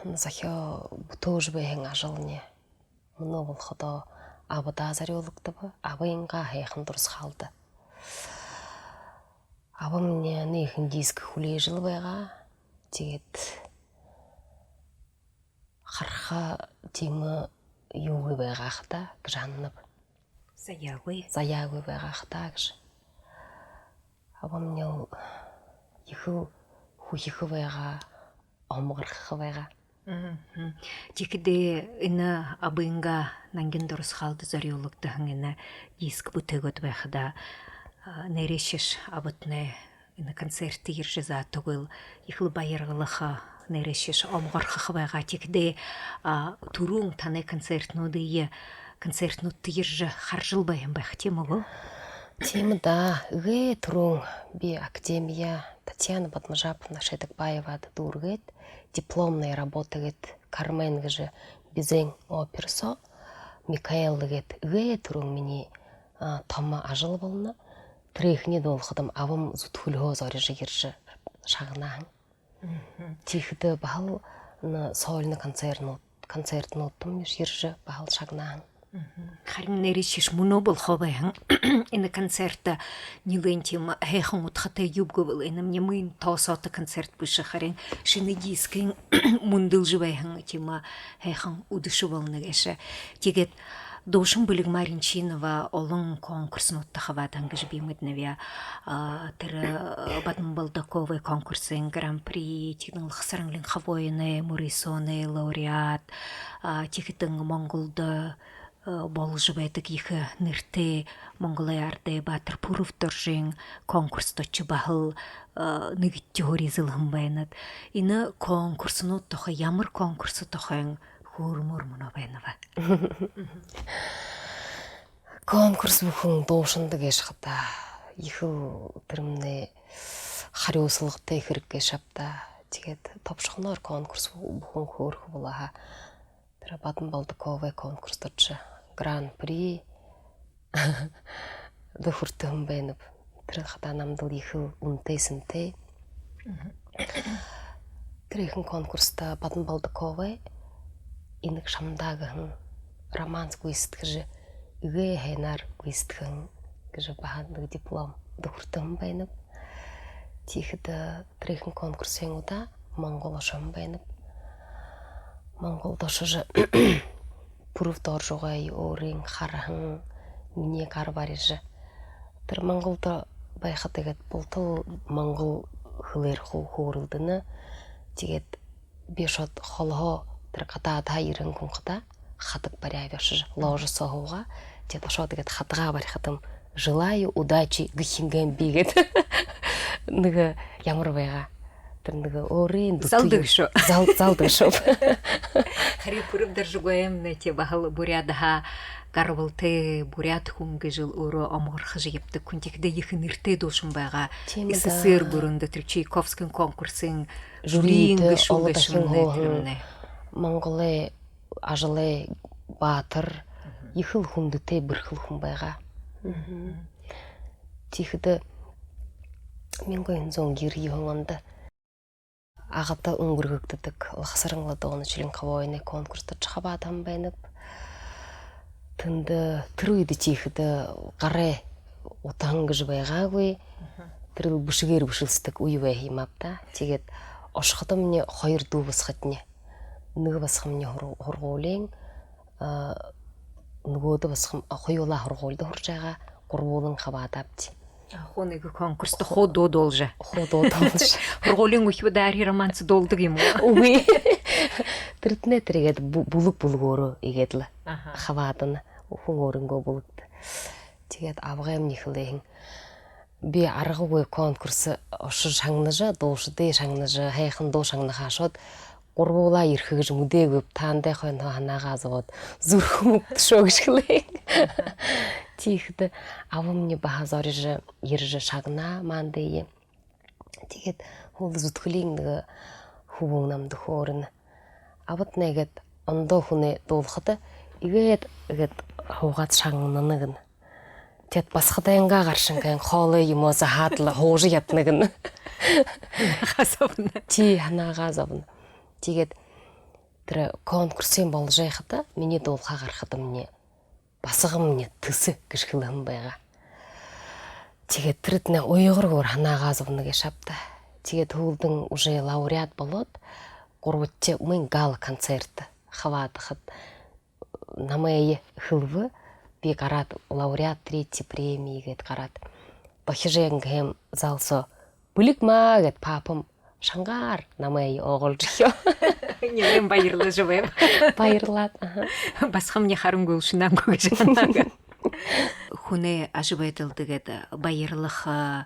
зохёо бүтээжэ байһан ажални мүнөө болоходоо абадаа зорюулагдаба, абынгаа һайхан дурасхаалда. Абамни энэхэн диск хүлеэжэл байгаа. Тиигээд хараха тиимэ юугүй байгаа ха даа гэжэ һананаб. Заяагүй. Заяагүй байгаа ха даа гэжэ. Абамни ехэл хүхихэ байгаа, омогорхохо байгаа. Мгм. Тиихэдээ энэ абынгаа нангин дурасхаалда зорюулагдаһан энэ диск бүтээгээд байхадаа, а, нээрээшье абатнай энэ концертдэ ерэжэ, заа, түгэл ехэл баярлаха, нээрээшье омогорхохо байгаа. Тиихэдээ, а, түрүүн танай концертнүүдые, концертнүүдтэ ерэжэ харажал байһан байха, тиимэ гү? Тиимэ даа. Эгээ түрүүн би академия Татьяна Бадмажаповна Шойдагбаевада дүүргээд, дипломная работа гээд, «Кармен» гэжэ бизэн опера соо Микаэл гээд эгээ түрүүн минии, а, томо ажал болоно. Тэрээхэниие дуулахадам, абам зүдхэлһөө зорижо ерэжэ шагнаһан. Мгм. Тиихэдэ баһал энэ сольно концертнүүд, концертнүүдтэмни ерэжэ баһал шагнаһан. Мгм. Харин нээрээшье мүнөө болохоо байһан энэ концерт нилээн тиимэ һайхан удхатай, юуб гэбэл, энэмни мүн тосоото концерт бэшэ, харин шэнэ дискын мүндэлжэ байһан тиимэ һайхан үдэшэ болоно гээшэ. Тиигээд дуушан Бэлигма Ринчинова олон конкурснуудта хабаадаһан гэжэ би мэдэнэб. А, тэрэ, э, Бадма Балдаковай конкурсын гран-при, тиихэдэнь Лхасаран Линховоинай, Мүрысөөнэй лауреат, а, тиихэдэнь Монголдо, э, боложо байдаг ехэ нэрэтэй Монголой арадай баатар Пүрэв Доржын конкурсдо ошожо, баһал, э, нэгэдэхи һуури эзэлһэн байнат. Энэ конкурснууд тухай, ямар конкурс тухайнь хөөрөөр мүнөө байна бэ? Конкурс бүхэн дуушанда гээшэ ха даа. Ехэл тэрэмнай харюусалгатай хэрэг гээшэ ааб даа. Тиигээд тобшохоноор конкурс бүхэн хөөрэхэ болоо һаа. Тэрэ Бадма Балдаковай конкурсдо ошожо, гран-при даа хүртэһэн байнаб. Тэрэ хадаа намдал ехэл үнэтэй сэнтэй. Мгм. Тэрээхэн конкурсдо Бадма Балдаковай «Инаг шамдаа» гэһэн романс гүйсэдхэжэ, эгээ һайнаар гүйсэдхэһэн гэжэ баһа нэгэ диплом даа хүртэһэн байнаб. Тиихэдэ тэрээхэн конкурсын удаа Монгол ошоһон байнаб. Монголдо ошожо, Пүрэв Доржогой, өөрын хараһан, минии гар барижа. Тэрэ Монголдо байхада гээд бултал монгол хэлээр хуу хөөрэлдэнэ. Тиигээд би ошоод, холоһоо тэрэ гадаадһаа ерэһэн хүн ха даа, хадаг баряаб ошожо, ложа соо һуугаа. Тиигээд ошоод, тиигээд хадагаа барихадам, «Желаю удачи» гэхэ юм би гээд. Нэгэ ямар байгаа. Тэрэ нэгэ өөрын дүтэ залдаг юм. Шүү. Зал-, залдаг шүү. Харин Пүрэв Доржогой юм нэ, тии баһал буряадһаа гарбалтай буряад хүн гэжэл өөрөө омогорхожо ябадаг хүн. Тиихэдээ ехэ нэрэтэй дуушан байгаа. Тиимэ даа. СССР бүреэндэ тэрэ Чайковскиин конкурсын жюриин жюридэ гэшүүн, оло гэшүүн дахин нэ, һууһан тэрэмнай. Монголой ажалай баатар, мгм, ехэл хүндэтэй бэрхэл хүн байгаа. Мгм. Тиихэдэ мянга юһэн зуун ерэн юһэн ондо Агада үнгэргэгдэдэг Лхасаран Ладонович Линховоиной конкурсдо ошожо хабаадаһан байнаб. Тэндэ тэрэ үедэ тиихэдэ гарай утаһан гэжэ байгаагүй. Мгм. Тэрэл бэшэгээр бэшэлсэдэг үе байһан юм ааб даа. Тиигээд ошоходомни хоёр дүү басагадни. Нэгэ басагамни һур-, һургуулиин, а, нүгөөдэ басагам, а, хоюулаа һургуулида һуража байгаа, гурбуулан хабаадаабди. А, хуу нэгэ конкурсдо хуу дуу дуулажа. Хуу дуу дуулажа. Һургуулиин үхибүүд арье романс дуулдаг юм гү? Үгы. Тэрэтнай тэрэ иигээд бү-, бүлэг бүлэгөөрөө иигээд лэ, аха, хабаадана. Хүн өөрынгөө бүлэгтэ. Тиигээд абгаймни хэлэһэн: «Би аргагүй конкурс ошожо шагнажа, дуушадые шагнажа, һайхан дуу шагнаха ошоод, гурбуулаа ерэхэ гэжэ мэдээгүй, таанадые хойноһоо һанаагаа зобоод, зүрхэм үгтэшөө», — гэжэ хэлээ. Тиихэдэ абамни баһа зорижо, ерэжэ шагнаа маанадые. Тиигээд һүүлдэ зүдхэлиин нэгэ хүбүүн намда хөөрэнэ: «Абатнай, иигээд ондоо хүнэй дуулахада, иигээд, иигээд һуугаад шагнана», — гэнэ. «Тиигээд басагадайнгаа гаршанхайн хоолой юумэ заһаад лэ һуужа ядана», — гэнэ. Һанаагаа зобоно. Тии, һанаагаа зобоно. Тиигээд тэрэ конкурсын боложо байхада, минии дуулаха гарахадамни: «Басагамни, тэсэ», — гэжэ хэлэһэн байгаа. Тиигээд тэрэтнай уйгаргүйгөөр һанаагаа зобоно гээшэ ааб даа. Тиигээд һүүлдэнь уже лауреат болоод, гурбадахи мүн гала-концерт хабаадахада намайе хэлэбэ. Би гараад, лауреат третьей премии гээд гараад, дохижо, энгэһэм зал соо «Бэлигма» гээд папам шангаар намайе уугалжа ехэ. Нилээн баярлажа байба. Баярлаад, аха. Басагамни харангүй, шэнээнгүй гэжэ һанаагаа. Хүнэй ажабайдалда гээд баярлаха,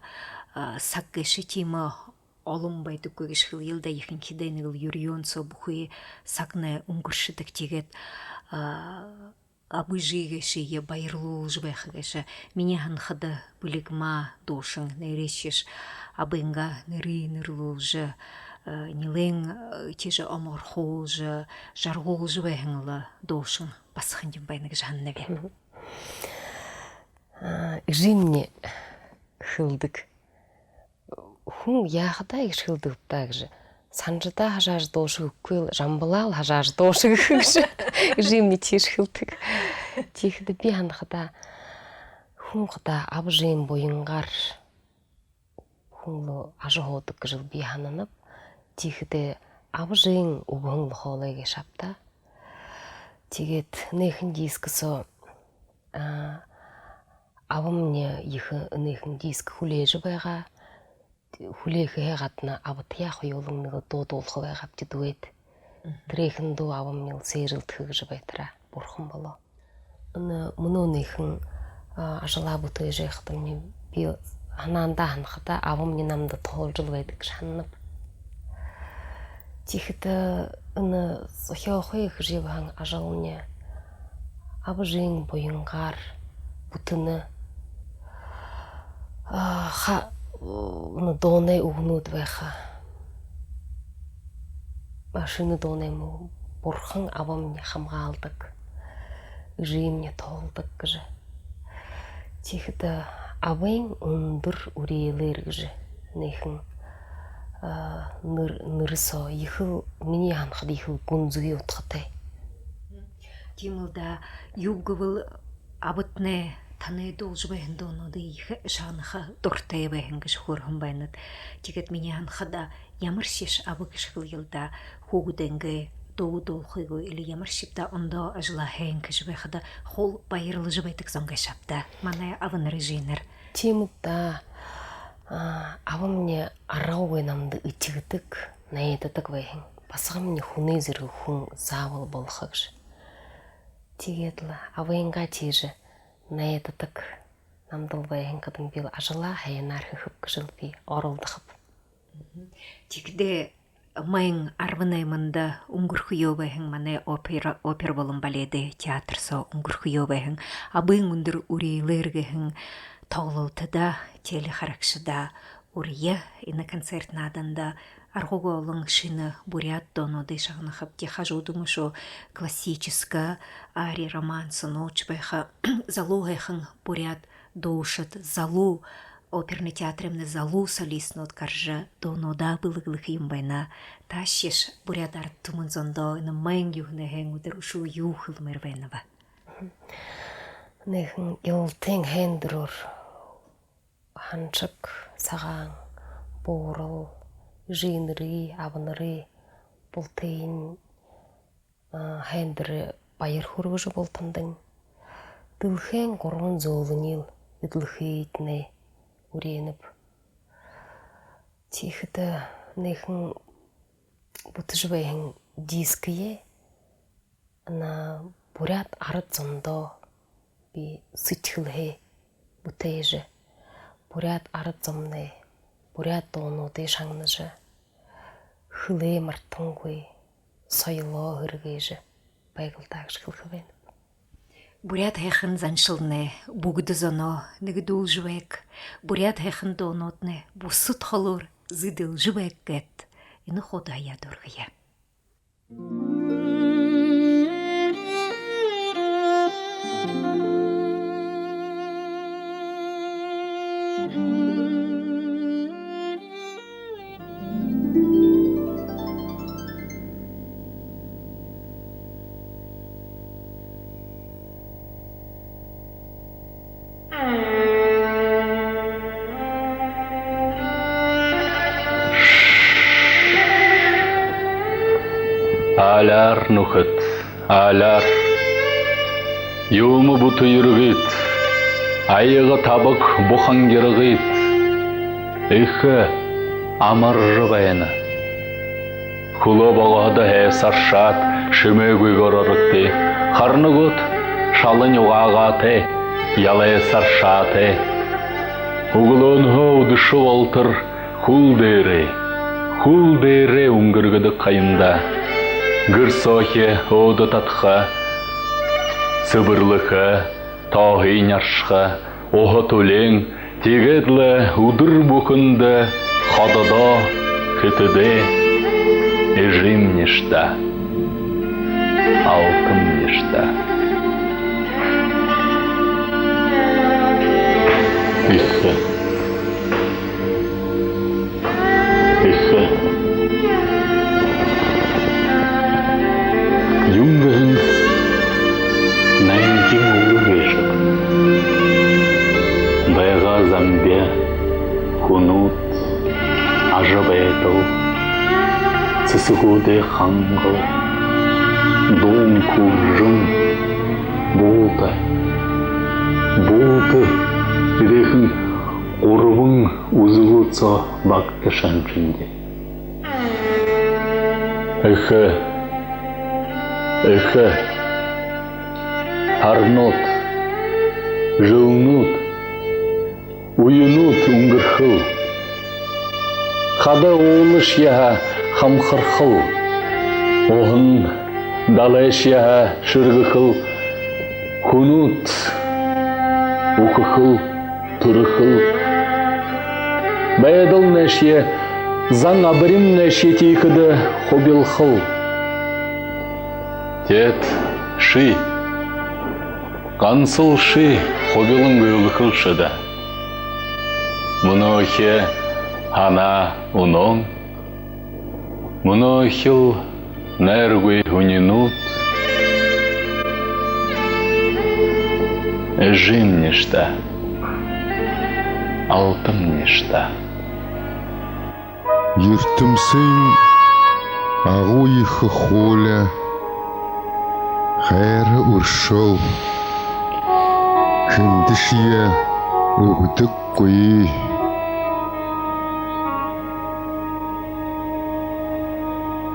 а, а, саг гээшэ тиимэ олон байдаггүй гэжэ хэлэел даа. Ехэнхидээ нэгэл юрөөн соо бүхы сагнай үнгэршэдэг. Тиигээд, а, аба эжы гээшые баярлуулжа байха гээшэ. Минии һанахада, Бэлигма дуушан нээрээшье абынгаа нэрые нэрлүүлжэ, э, нилээн, э, тиижэ омогорхуулжа, жаргуулжа байһан лэ дуушан басаган юм байна гэжэ һананаб. Мгм. А, эжымни хэлэдэг: «Хүн яахадаа иигэжэ хэлэдэг бэ даа», — гэжэ. «Санжадаа һажаажа дуушаг, үгы бол жамбалаал һажаажа дуушаг», — гэжэ. Эжымни тиижэ хэлэдэг. Тиихэдэ би һанахадаа, хүн хадаа аба эжын буянгаар хүн лэ ажаһуудаг гэжэл би һананаб. Тиихэдэ аба эжын үгэһэн лэ хоолой гээшэ ааб даа. Тиигээд энэхэн диск соо, а, абамни ехэ энэхэн диск хүлеэжэ байгаа. Хүлеэхэһээ гадна абатаяа хоюулан нэгэ дуу дуулаха байгаабди, дуэт. Мгм. Тэрээхэн дуу абамни лэ сээжэлдэхэ гэжэ байтараа бурхан болоо. Энэ мүнөө энэхэн, а, ажалаа бүтээжэ байхадамни би һанаандаа һанахадаа, абамни намда туһалжал байдаг гэжэ һананаб. Тиихэдэ энэ зохёохы гэжэ ябаһан ажални аба эжын буянгаар бүтэнэ. А, ха-, энэ дуунай үгэнүүд байха. А, шэнэ дуунай мүн: «Бурхан абамни хамгаалдаг, эжымни туһалдаг» гэжэ. Тиихэдэ «Абын үндэр үреэлээр» гэжэ энэхэн, а, нэр-, нэрэ соо ехэл, минии һанахада, ехэл гүнзэгы удхатай. Тиимэл даа, юуб гэбэл, абатнай танай дуулажа байһан дуунуудые ехэ шагнаха дуратай байһан гэжэ хөөрэһэн байнат. Тиигээд минии һанахада, ямаршье аба гэжэ хэлэел даа, хүүгэдэйнгээ дуу дуулахыгү или ямаршье даа ондоо ажалаа хээн гэжэ байхада, хуу баярлажа байдаг зон гээшэ ааб даа манай абанар, эжынэр. Тиимэ даа. А, абамни аргагүй намда этигэдэг, найдадаг байһан. Басагамни хүнэй зэргэ хүн заабол болохо гэжэ. Тиигээд лэ абынгаа тиижэ найдадаг намдал байһан хадань би лэ ажалаа һайнаар хэхэб гэжэл би оролдохоб. Тиихэдээ майн арбан найманда үнгэрхөө байһан, манай опера, опера болон баледэй театр соо үнгэрхөө байһан «Абын үндэр үреэлээр» гэһэн тоглолтодо телехарагшадаа уряа, энэ концерт нааданда аргагүй олон шэнэ буряад дуунуудые шагнахабди. Хажуудань үшөө классическа, ари, романса нууж байха, залуу һайхан буряад дуушад, залуу оперный театрымнай залуу солистнууд гаража, дуунуудаа бэлэглэхэ юм байна. Таашье буряад арад түмэн зондоо энэ майн юһэнэй һайндэр үшөө юу хэлэмээр байнаб? Энэхэн Илалтын һайндэрөөр Ханшаг, Сагаан, Буурал, эжынэрые, абанарые, бултыень, а, һайндэртэ баяр хүргэжэ, бултандань дэлхэйн гурбан зөөлэниил эдлэхыетнай үреэнэб. Тиихэдэ энэхэн бүтэжэ байһан дискээ энэ буряад арад зондоо би сэдьхэлһээ бүтээжэ, буряад арад зомнай буряад дуунуудые шагнажа, хэлээ мартангүй, соёлоо һэргээжэ байг лэ даа гэжэ хэлэхэ байнаб. Буряад һайхан заншалнай бүгэдэ зоноо нэгэдүүлжэ байг. Буряад һайхан дуунууднай бусад холуур зэдэлжэ байг гээд энэ хуудаяа дүүргэе. Аалиар, нүхэд, аалиар. Юумэ бүтэ ерэгыт, аяга табаг бухан ерэгыт. Эхэ амаржа байна. Хүлөө богоһодо һайсаршаад, шэмээгүйгөөр орогты. Харана гүт, шалань угаагаатай, ялайсаршаатай. Үглөөнһөө үдэшэ болотор хүл дээрээ, хүл дээрээ үнгэргэдэг ха юм даа. Гэр соохи өөдэ татаха, сэбэрлэхэ, тооһыень аршаха, уһа түлеэн, тиигээд лэ үдэр бүхэндэ хододоо, хэтэдээ. Эжымни шта, алтамни шта. Эхэ. Эхэ. Юун гэһэн найдын үгэ гээшэб. Байгаа замби, хүнүүд, ажабайдал, сэсэгүүдэй хангал, дуун хүгжэм, булта, булта эдэхэн гурбан үзэгүүд соо багташаһан шэнги. Эхэ, эхэ. Һаранууд, жэлнүүд, үенүүд үнгэрхэл. Хада уулашье һаа хамхархал. Уһан далайшье һаа шэргэхэл. Хүнүүд үхэхэл, түрэхэл. Байдалнайшье, зан абаримнайшье тиихэдэ хубилхал. Теэд ши, гансал ши хубилан гэлхэл шэдэ. Мүнөөхи һанаа үнөөн, мүнөөхил найргүй үнинүүд. Эжымни шта, алтамни шта. Юртэмсын агуу ехэ хуули, хайра, үршөөл хэндэшье үгэдэггүй.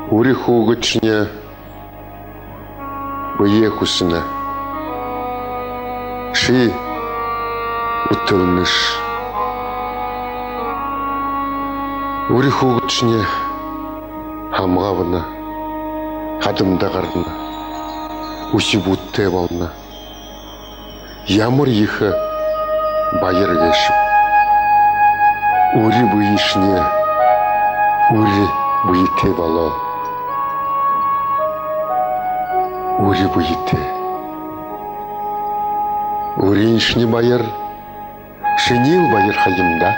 Үри хүүгэдшни бэеэ хүсэнэ. Ши үтэлнэш. Үри хүүгэдшни һамга абана, хадамда гарана, үхибүүдтэй болоно. Ямар ехэ баяр гээшэб. Үри бэешни үри бэетэй болоо. Үри бэетэй. Үриншни баяр шиниил баяр ха юм даа.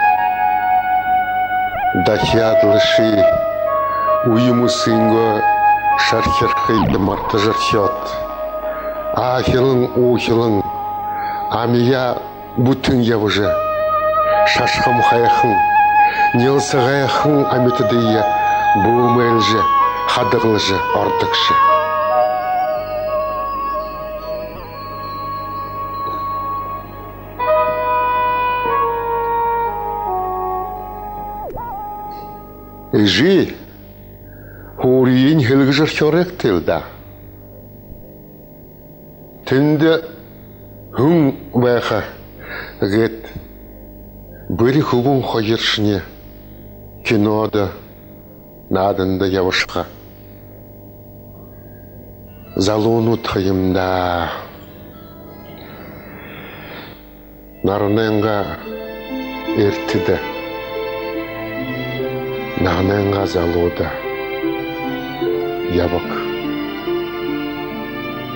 Дахяад лэ ши үе мүсынгөө шархирхыень мартажархёод, аахилан уухилан, амияа бүтэн ябажа, шашхам һайхан, нялса һайхан амитадые бү мэлжэ, хадагалжа ородогши. Эжы, һууриень һэлгэжэрхёорэгты л даа. Тэндэ һүн байха гээд, бүри хүбүүн хоёршни кинодо, нааданда ябашаха. Залуунууд ха юм даа. Наранайнгаа эртэдэ. Наһанайнгаа залууда ябаг,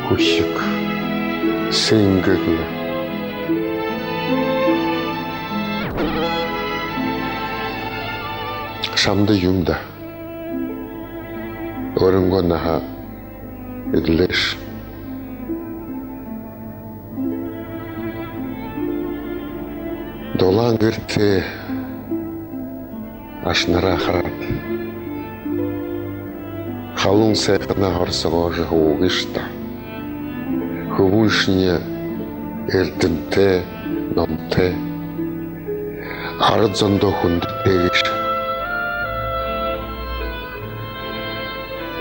хүхиг, сэнгэглэ. Шамда юун даа. Өөрынгөө наһа эдлээш. Дулаан гэртээ ашанараа хараад, халуун сайханаа хорсогоожо һуугыш даа. Хүбүүншни эрдэмтэй, номтой, арад зондоо хүндэтэй гээшэ.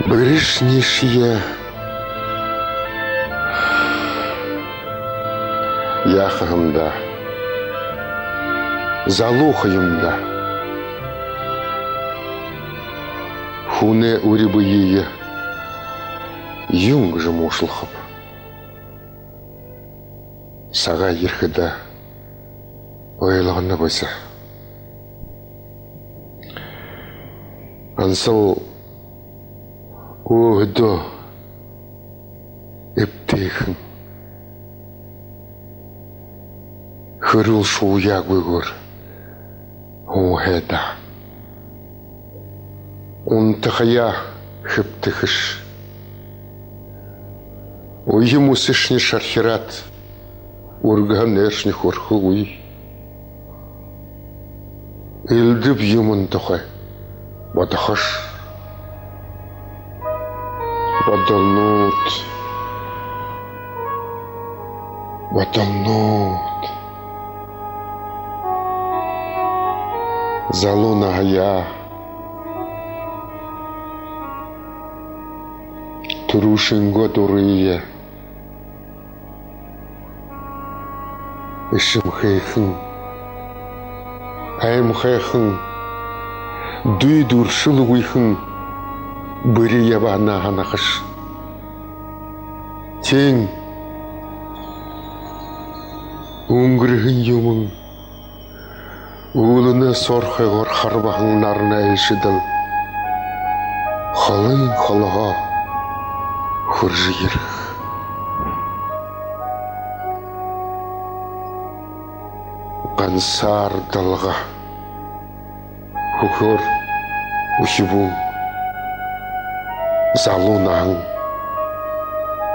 Бэриишни шье яаха юм даа. Залуу ха юм даа. Хүнэй үри бэеэ юун гэжэ муушалхаб. Сагай ерэхэдэ ойлгоно бэзэ. Ансал өөһэдөө эбтэйхэн, хэрүүл шууяагүйгөөр һууһай даа. Унтахаяа хэбтэхэш. Үе мүсэшни шархираад, үргэһэн нойршни хүрэхэгүй. Элдэб юумэн тухай бодохош. Бодолнууд. Бодолнууд. Залуу наһаяа түрүүшынгөө дурые эшэмхээхэн, аймхайхан, дүй дүршэлгүйхэн бэри ябаһанаа һанахаш. Тиин үнгэрһэн юумэн үүлэнэй соорхойгоор харбаһан наранай элшэдэл холын холоһоо хүрэжэ ерэхэ. Гансаардалга хүхеэр үхибүүн залуу наһан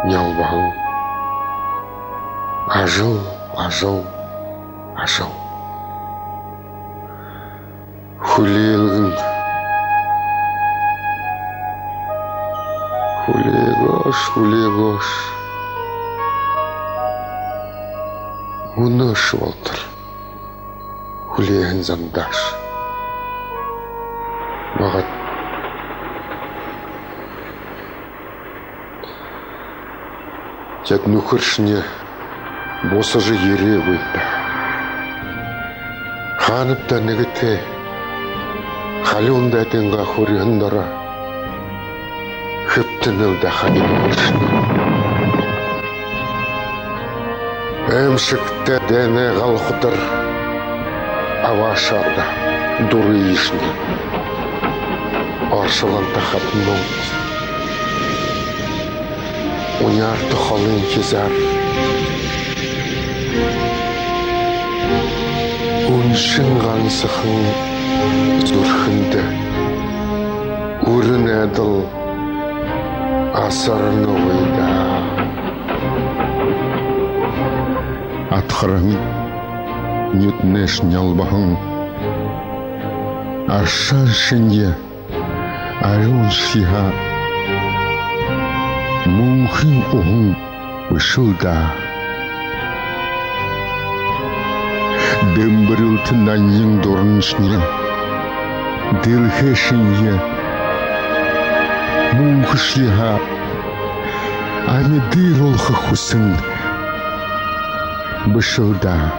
нёлбоһон. Ажал, ажал, ажал. Хүлеэлгэн. Хүлеэгөөш, хүлеэгөөш. Мүнөөшье болотор хүлеэһэн зандааш. Магад тэд нүхэршни бусажа ерээгүй даа. Хаанаб даа нэгэтэ халюун дайдынгаа хүрьһэн доро хэбтэнэл даа, хани нүхэршни. Аймшагтай дайнай галхатар абаашаад дурыешни оршолонто хатанууд. Уняарта холын хизаар үншэн гансахан зүрхэндэ үрэ найдал асарнагүй даа. Адхарһан нюдэнэйшни нёлбоһон. Аршаан шэнги арюун шье һаа, мүнхын уһан бэшэл даа. Дэмбэрэлтэ нангин дураншни дэлхэй шэнги мүнхэ шье һаа, амидыруулха хүсэн бэшэл даа.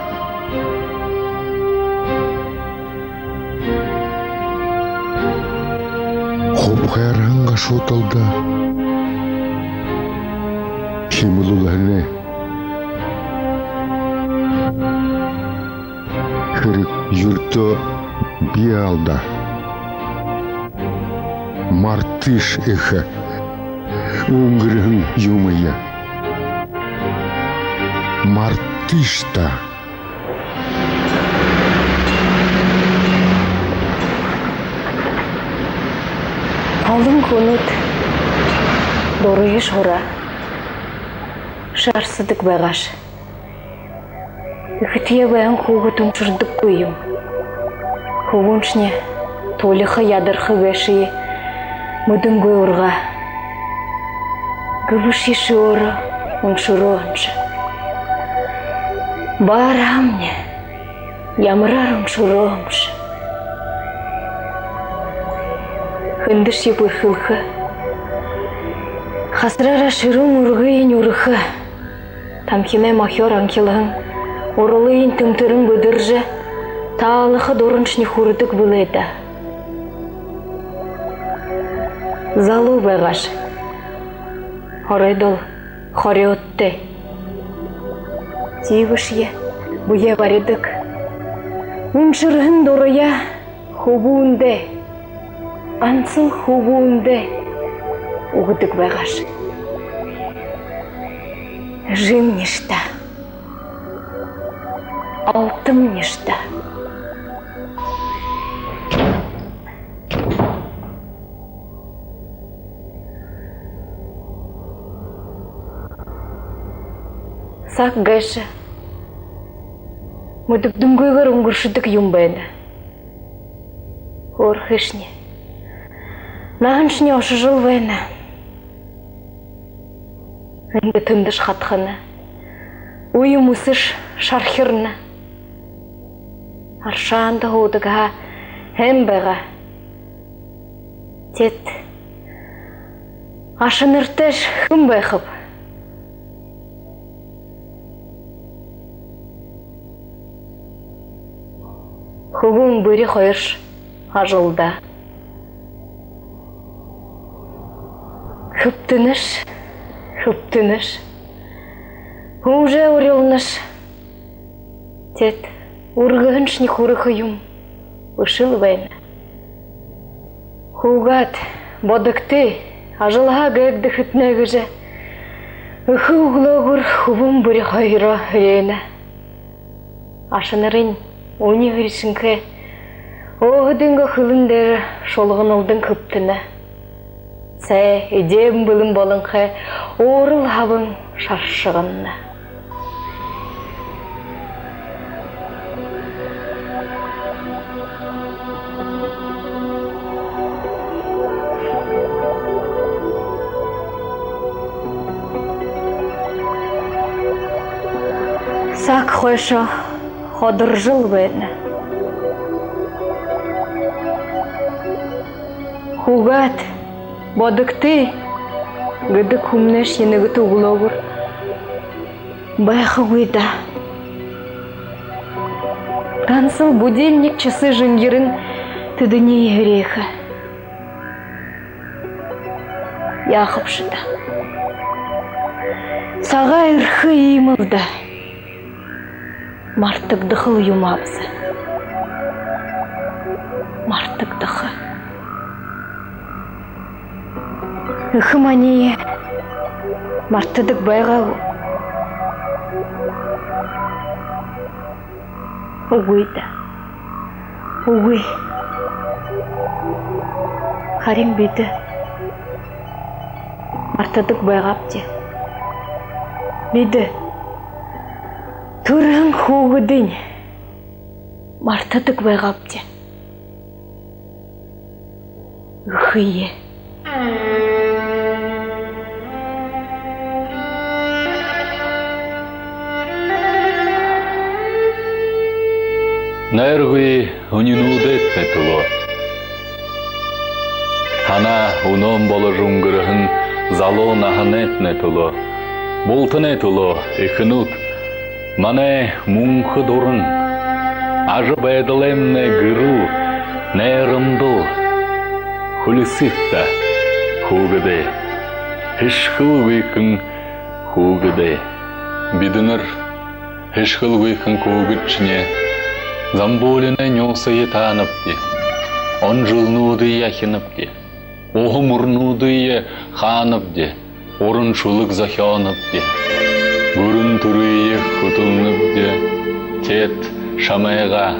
Хубхайрһан гашуудалда хэмэлүүлһэнэй хэрэг юрэдөө бии аал даа. Мартыш, эхэ, үнгэрһэн юумэеэ. Мартыш даа. Олон хүнүүд дурыш һураа, шарсадаг байгааш. Эхэтэй байһан хүүгэд үншэрдэггүй юм. Хүбүүншни тулиха, ядарха гээшые мэдэнгүй ургаа. Гэбэшье ши өөрөө үншэрөө юм ши. Баарһамни, ямараар үншэрөө юм ши. Хэндэшье бэрхэлхэ, хасараараа шэрүүн үргыень үрэхэ. Тамхинай мохёор анхилһан уралыень тэмтэрэн бэдэржэ, таалаха дураншни хүрэдэг бэлэй даа. Залуу байгааш. Оройдоол хорёодтой. Тиибэшье бэеэ баридаг. Үншэрһэн дураяа хүбүүндээ, гансал хүбүүндээ үгэдэг байгааш. Эжымни шта, алтамни шта. Саг гээшэ мэдэгдэнгүйгөөр үнгэршэдэг юм байна. Хөөрхэйшни, наһаншни ошожол байна. Эндэ тэндэш хатхана, үе мүсэш шархирна. Аршаанда һуудаг һаа һайн байгаа. Теэд ашанартайш хэн байхаб? Хүбүүн бүри хоёрш ажалдаа. Хэбтэнэш, хэбтэнэш, һүүжээ урилнаш. Теэд үргэһэншни хүрэхэ юм бэшэл байна. Хүүгэд, бодогты, ажалһаа гээгдэхэтнай гэжэ эхэ үглөөгүүр хүбүүн бүри хоёроо һэреэнэ. Ашанарынь үни һэришэнхэй, өөһэдынгөө хэлэн дээрэ шулганалдан хэбтэнэ. Сай эдеэн бэлэн болонхой, уурал һабан шаршаганна. Саг хойшоо ходоржол байна. Хүүгэд, бодогты гэдэг хүмнайшье нэгэтэ үглөөгүүр байхагүй даа. Гансал будильник часай жэнгирэн тэдэниие һэреэхэ. Яахабши даа. Сагай эрхэ иимэл даа. Мартагдахал юм аабза. Мартагдаха. Эхэ маниие мартадаг байгаа гү? Үгы даа. Үгы. Харин бидэ мартадаг байгаабди. Бидэ түрэһэн хүүгэдынь мартадаг байгаабди. Эхые. Найргүй үнинүүдэтнай түлөө. Һанаа үнөөн боложо үнгэрһэн залуу наһанайтнай түлөө. Бултанай түлөө, эхэнүүд. Манай мүнхэ дуран, ажабайдалнай гэрэл, найрамдал. Хүлисыт даа, хүүгэдэй, һэшхэлгүйхэн хүүгэдэй. Бидэнэр һэшхэлгүйхэн хүүгэдшни замбуулинай нюусые таанабди, он жэлнүүдые ахинабди. Уһа мүрэнүүдые хаанабди, уран шүлэг зохёонобди, гүрэн түрые хүтэлнэбди. Теэд шамайгаа,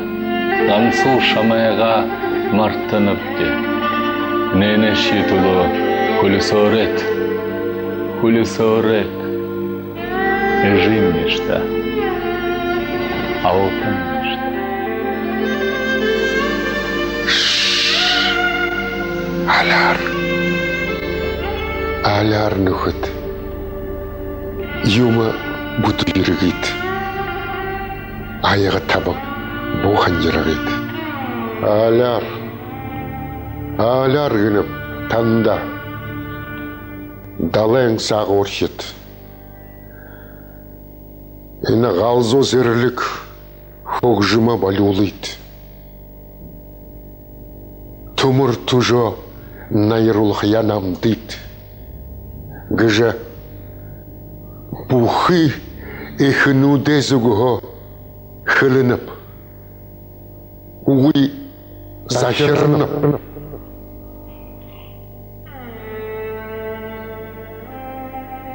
гансал шамайгаа мартанабди. Энээнэйшье түлөө хүлисөөрэйт, хүлисөөрэйт. Эжымни шта, алтамни шта. Аляар, аляар, нүхэд. Юумэ бүтэ ерэгыт. Аяга табан буухан ерэгыт. Аляар, аляар гэнэб танда, далайн саагуурхид. Энэ галзуу зэрлиг хүгжэмөө болюулыт. Түмэр түжөө наяруулхаяа намдыт гэжэ бүхы эхэнүүдэй зүгһөө хэлэнэб. Үгы, захирнаб.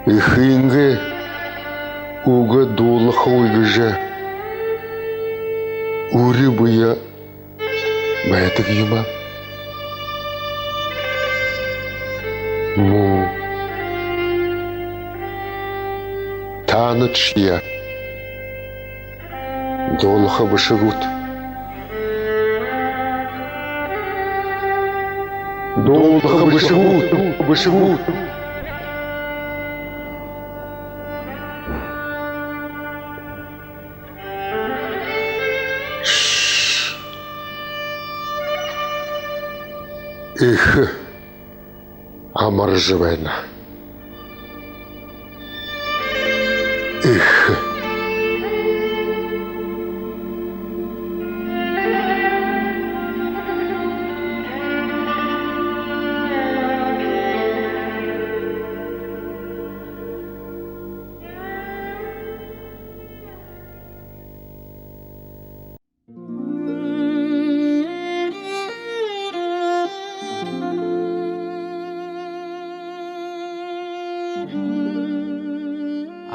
Эхынгээ үгэ дуулахагүй гэжэ үри бэе байдаг юм аа. Мүн таанадшье дуулаха бэшэ гүт? Дуулаха бэшэ гүт, бэшэ гүт? Эхэ амаржа байна. Эхэ.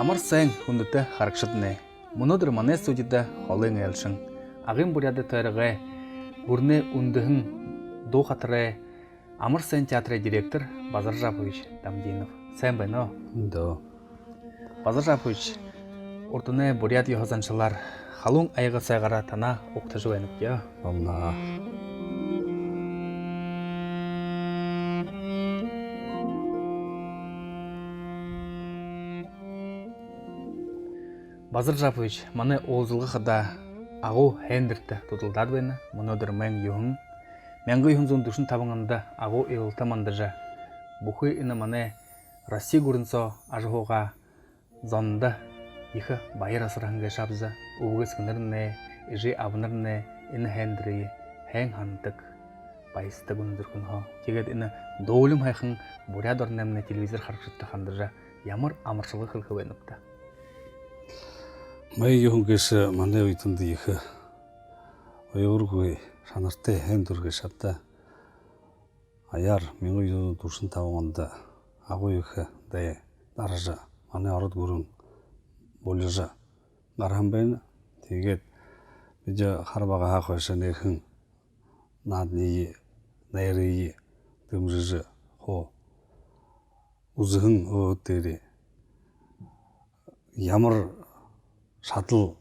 Амар сайн, хүндэтэ харагшаднай! Мүнөөдэр манай студидо холын айлшан, Агын буряадай тойрогой гүрэнэй үндэһэн дуу хатарай «Амар сайн» театрай директор Базар Жапович Дамдинов. Сайн байна уу? Дөө. Базар Жапович, урданай буряад ёһо заншалаар «Халуун аяга сайгаар» танаа угтажа байнабди. Болоно. Базар Жапович, манай уулзалга хадаа агуу һайндэртэ дуталдаад байна. Мүнөөдэр майн юһэн, мянга юһэн зуун дүшэн табан ондо агуу илалта мандажа, бүхы энэ манай Росси гүрэн соо ажаһуугаа зондо ехэ баяр асарһан гээшэ аабза. Үбгэ эсэгэнэрнай, эжы абанарнай энэ һайндэрые һайн һанадаг, баясадаг үнэн зүрхэнһөө. Тиигээд энэ дуулим һайхан Буряад ороноймнай телевизор харагшадта хандажа, ямар амаршалга хэлэхэ байнабта? Май юһэн гээшэ манай үетэндэ ехэ уяргүй шанартай һайндэр гээшэ ааб даа. Аяар мянга юһэн зуун дүшэн табан ондо агуу ехэ дайн даража, манай Ород гүрэн булижа гараһан байна. Тиигээд бидэ хара багаһаа хойшо энэхэн нааданай, найрые дэмжэжэ, хуу үзэһэн өөһэд дээрээ ямар шадал,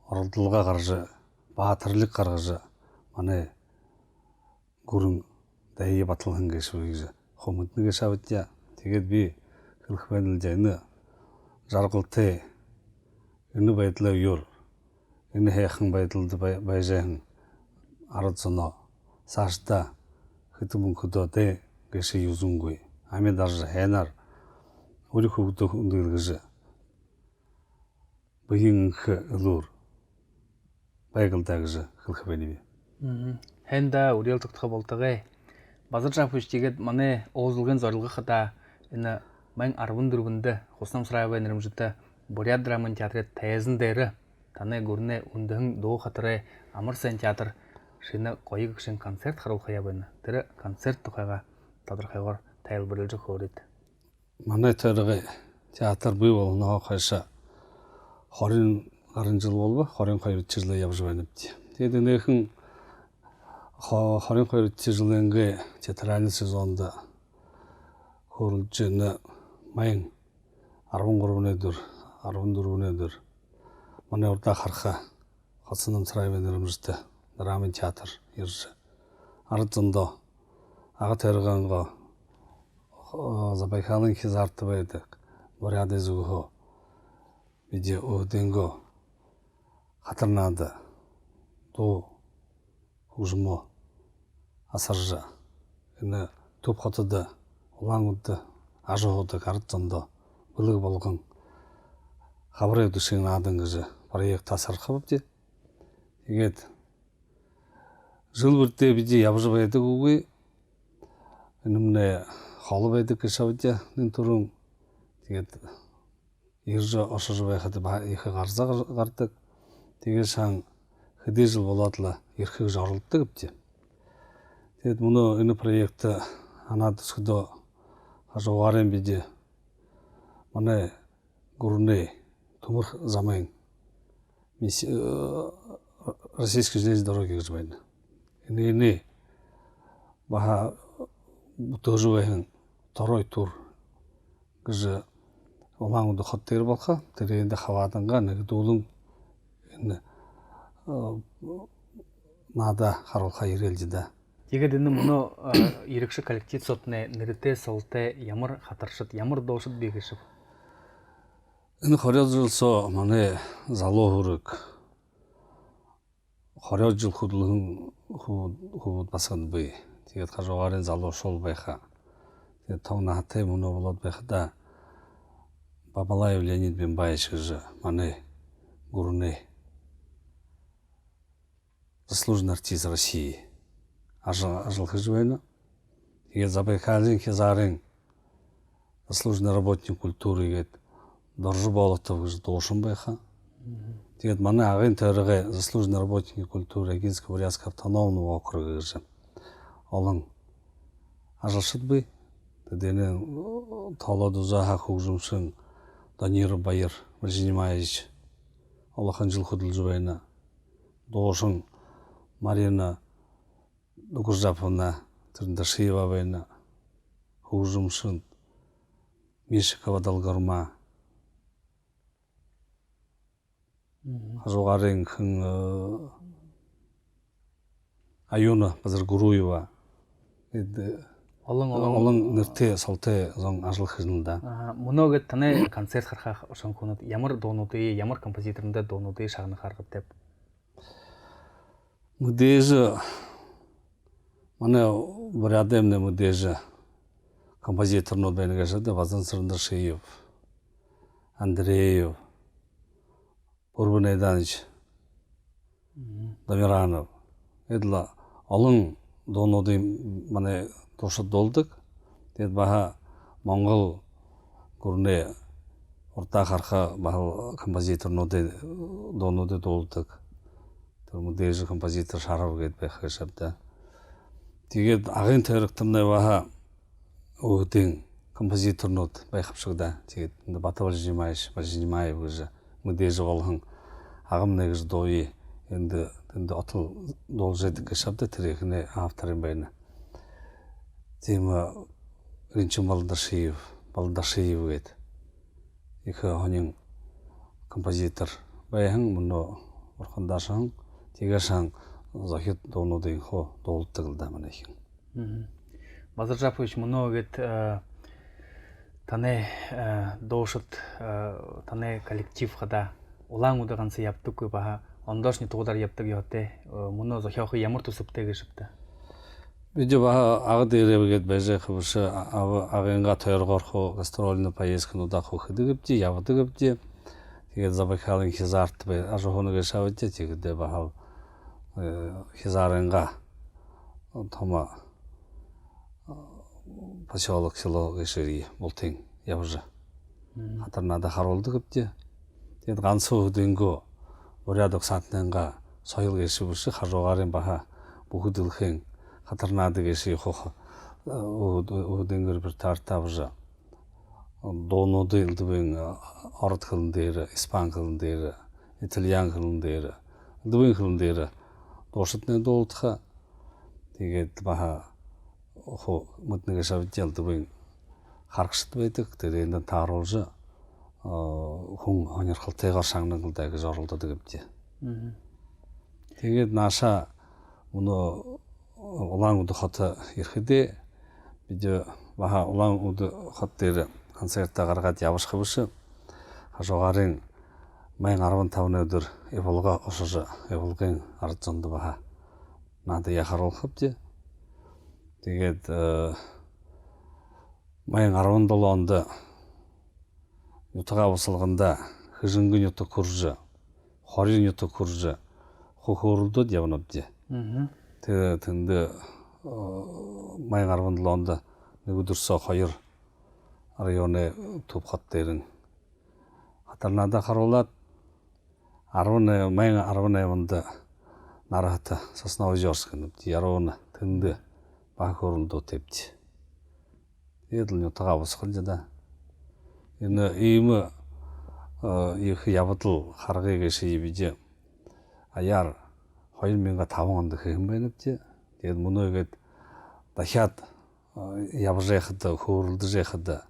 оролдолго гаража, баатарлиг гаргажа, манай гүрэн дайе баталһан гээшэб гэжэ хуу мэдэнэ гээшэ аабза даа. Тиигээд би хэлэхэ байнал даа, энэ жаргалтай, энэ байдалай үеэр, энэ һайхан байдалда бай-, байжа байһан арад зоноо саашадаа хэтэ мүнхэдөө дайн гээшые үзэнгүй, ами даража, һайнаар үри хүүгэдээ хүндэлгэжэ, бэеын энхэ элүүр байг лэ даа гэжэ хэлэхэ байнаб. Мгм. Һайн даа, үреэл тогтохо болтогой. Базар Жапович, тиигээд манай уулзалгын зорилго хадаа энэ майн арбан дүрбэндэ Хуса Намсараевай нэрэмжэтэ Буряад драмын театрай тайзан дээрэ танай гүрэнэй үндэһэн дуу хатарай «Амар сайн» театр шэнэ гоё гэгшын концерт харуулхаяа байна. Тэрэ концерт тухайгаа тодорхойгоор тайлбарилжа хөөрыт. Манай тойрогой театр бии болоһонһоо хойшо хорин гаран жэл болобо, хорин хоёрдохи жэлээ ябажа байнабди. Тиигээд энэхэн хо-, хорин хоёрдохи жэлэйнгээ театральный сезондо хөөрэлдэжэ, энэ майн арбан гурбанай үдэр, арбан дүрбэнэй үдэр манай урдаа хараха Хоца Намсараевай нэрэмжэтэ драмын театр ерэжэ, арад зондоо, Ага тойрогойнгоо, э, Забайкалиин хизаарта байдаг буряадай зүгһөө бидэ өөһэдынгөө хатар наада, дуу, хүгжэмөө асаржа, энэ түб хотодо, Улаан-Үдэдэ ажаһуудаг арад зондоо бэлэг болгон, «Хабарай үдэшын наадан» гэжэ проект асархабди. Тиигээд жэл бүри бидэ ябажа байдаг үгы. Энэмнай холо байдаг гээшэ аабди нэн түрүүн. Тиигээд ерэжэ ошожо байхада баһа ехэ гарза гар-, гарадаг. Тиигээд шан хэды жэл болоод лэ ерэхэ гэжэ оролдодогбди. Тиигээд мүнөө энэ проект һанаад үзэхэдөө, хажуугаарынь бидэ манай гүрэнэй түмэр замын мисс-, э, «Российские железные дороги» гэжэ байна. Энээнэй баһа бүтээжэ байһан второй тур гэжэ Улаан-Үдэ хото дээрэ болохо. Тэрээндэ хабаадангаа нэгэдүүлэн энэ, э, наадаа харуулхаа ерээлди даа. Тиигээд энэ мүнөө, э, ерэгшэ коллектив соотнай нэрэтэй, солотой ямар хатаршад, ямар дуушад бии гээшэб? Энэ хорёод жэл соо манай залуу һүрэг, хорёод жэл хүдэлһэн хүбүүд, хүбүүд басагад бии. Тиигээд хажуугаарынь залуушуул байха. Тиигээд тон наһатай мүнөө болоод байхадаа Бабалаев Леонид Бимбаевич гэжэ манай гүрэнэй заслуженный артист России ажа-, ажал хэжэ байна. Тиигээд Забайкалиин хизаарай заслуженный работник культуры гээд Доржо Болотов гэжэ дуушан байха. Тиигээд манай Агын тойрогой заслуженный работник культуры Агинско-Бурятского автономного округа гэжэ олон ажалшад бии. Тэдэнэй тоолоод үзэхэдэ, хүгжэмшэн Даниров Баир Бальжинимаевич олон жэл хүдэлжэ байна. Дуушан Марина Дугаржаповна Цырендашиева байна. Хүгжэмшэн Мишикова Долгорма. Хажуугаарынь хэн, э, Аюна Базаргуруева. Эд-, олон, олон, олон нэрэтэй, солотой зон ажал хэжэ байна даа. Аха, мүнөө гээд танай концерт харахада, ошоһон хүнүүд ямар дуунуудые, ямар композиторнуудай дуунуудые шагнаха аргатайб? Мэдээжэ, манай Буряадаймнай мэдээжэ композиторнууд байна гээшэ даа: Базан Цырендашиев, Андреев, Пурбо Найданович Дамиранов. Эдэл олон дуунуудые манай дуушад дуулдаг. Тиигээд баһа Монгол гүрэнэй урдаа хараха баһал композиторнуудай дуунуудые дуулдаг. Тэрэ мэдээжэ композитор Шаров гээд байха гээшэ ааб даа. Тиигээд Агын тойрогтомнай баһа өөһэдын композиторнууд байха бшуу даа. Тиигээд эндэ Бата Бальжинимаевич Бальжинимаев гэжэ мэдээжэ болоһон «Агамнай» гэжэ дууе эндэ, эндэ отол дуулжа байдаг гээшэ ааб даа, тэрэ эхэнэй авторынь байна. Тиимэ, э, Ринчин Балдашиев, Балдашиев гээд ехэ һонин композитор байһан, мүнөө урхандаа ошоһон. Тиигээд шан зохид дуунуудые хуу дуулдаг лэ даа манайхин. Базаржапович, мүнөө гээд, э, танай, э, дуушад, э, танай коллектив хадаа Улаан-Үдэ ганса ябадаггүй, баһа ондоошни нютагуудаар ябадаг ёһотой. Э, мүнөө зохёохы ямар түсэбтэй гээшэбта? Бидэ баһа Ага дээрээ гээд байжа байха бэшэ, а-, Агынгаа тойрогоор хуу гастрольно поездкануудаа хуу хэдэгбди, ябадагбди. Тиигээд Забайкалиин хизаарта бай-, ажаһууна гээшэ аабди, тиигээд баһал, э, хизаарайнгаа томо, э, посёлок, село гээшэрые бултыень ябажа, хатар наада харуулдагбди. Тиигээд ганса өөһэдынгөө буряад угсаатанайнгаа соёл гээшэ бэшэ, хажуугаарынь баһа бүхэ дэлхэйн хатар наада гээшые хуу өөһэд-, өөһэдынгөө репертуарта абажа, дуунуудые элдэбын, а, ород хэлэн дээрэ, испан хэлэн дээрэ, итальян хэлэн дээрэ, элдэбын хэлэн дээрэ дуушаднай дуулдаха. Тиигээд баһа хуу мэдэнэ гээшэ ааб даа, элдэбын харагшад байдаг, тэрээндэ тааруулжа, а, хүн һонирхолтойгоор шагнаг лэ даа гэжэ оролдодог юм даа. Мгм. Тиигээд наашаа мүнөө Улаан-Үдэ хото ерэхэдээ, бидэ баһа Улаан-Үдэ хото дээрэ концертээ гаргаад ябашаха бэшэ. Хажуугаарынь майн арбан табанай үдэр Ивалга ошожо, Ивалгын арад зондо баһа наадаяа харуулхабди. Тиигээд, э, майн арбан долоондо нютагаа бусалганда Хэжэнгэ нютаг хүрэжэ, Хори нютаг хүрэжэ, хуу хөөрэлдөөд ябанабди. Мгм. Тэ-, тэндэ, э, майн арбан долоондо нэгэ үдэр соо хоёр районой түб хото дээрэнь хатарнаадаа харуулаад, арбан, майн арбан найманда Нарһата, Сосновоёрск гэнэбди, Яруунын, тэндэ баһа хөөрэлдөөтэйбди. Тиигээд лэ нютагаа бусахалди даа. Энэ иимэ, э, ехэ ябадал харгы гээшэ бидэ аяар хоёр мянга табан ондо хэһэн байнабди. Тиигээд мүнөө гээд дахяад, э, ябажа байхада, хөөрэлдэжэ байхада,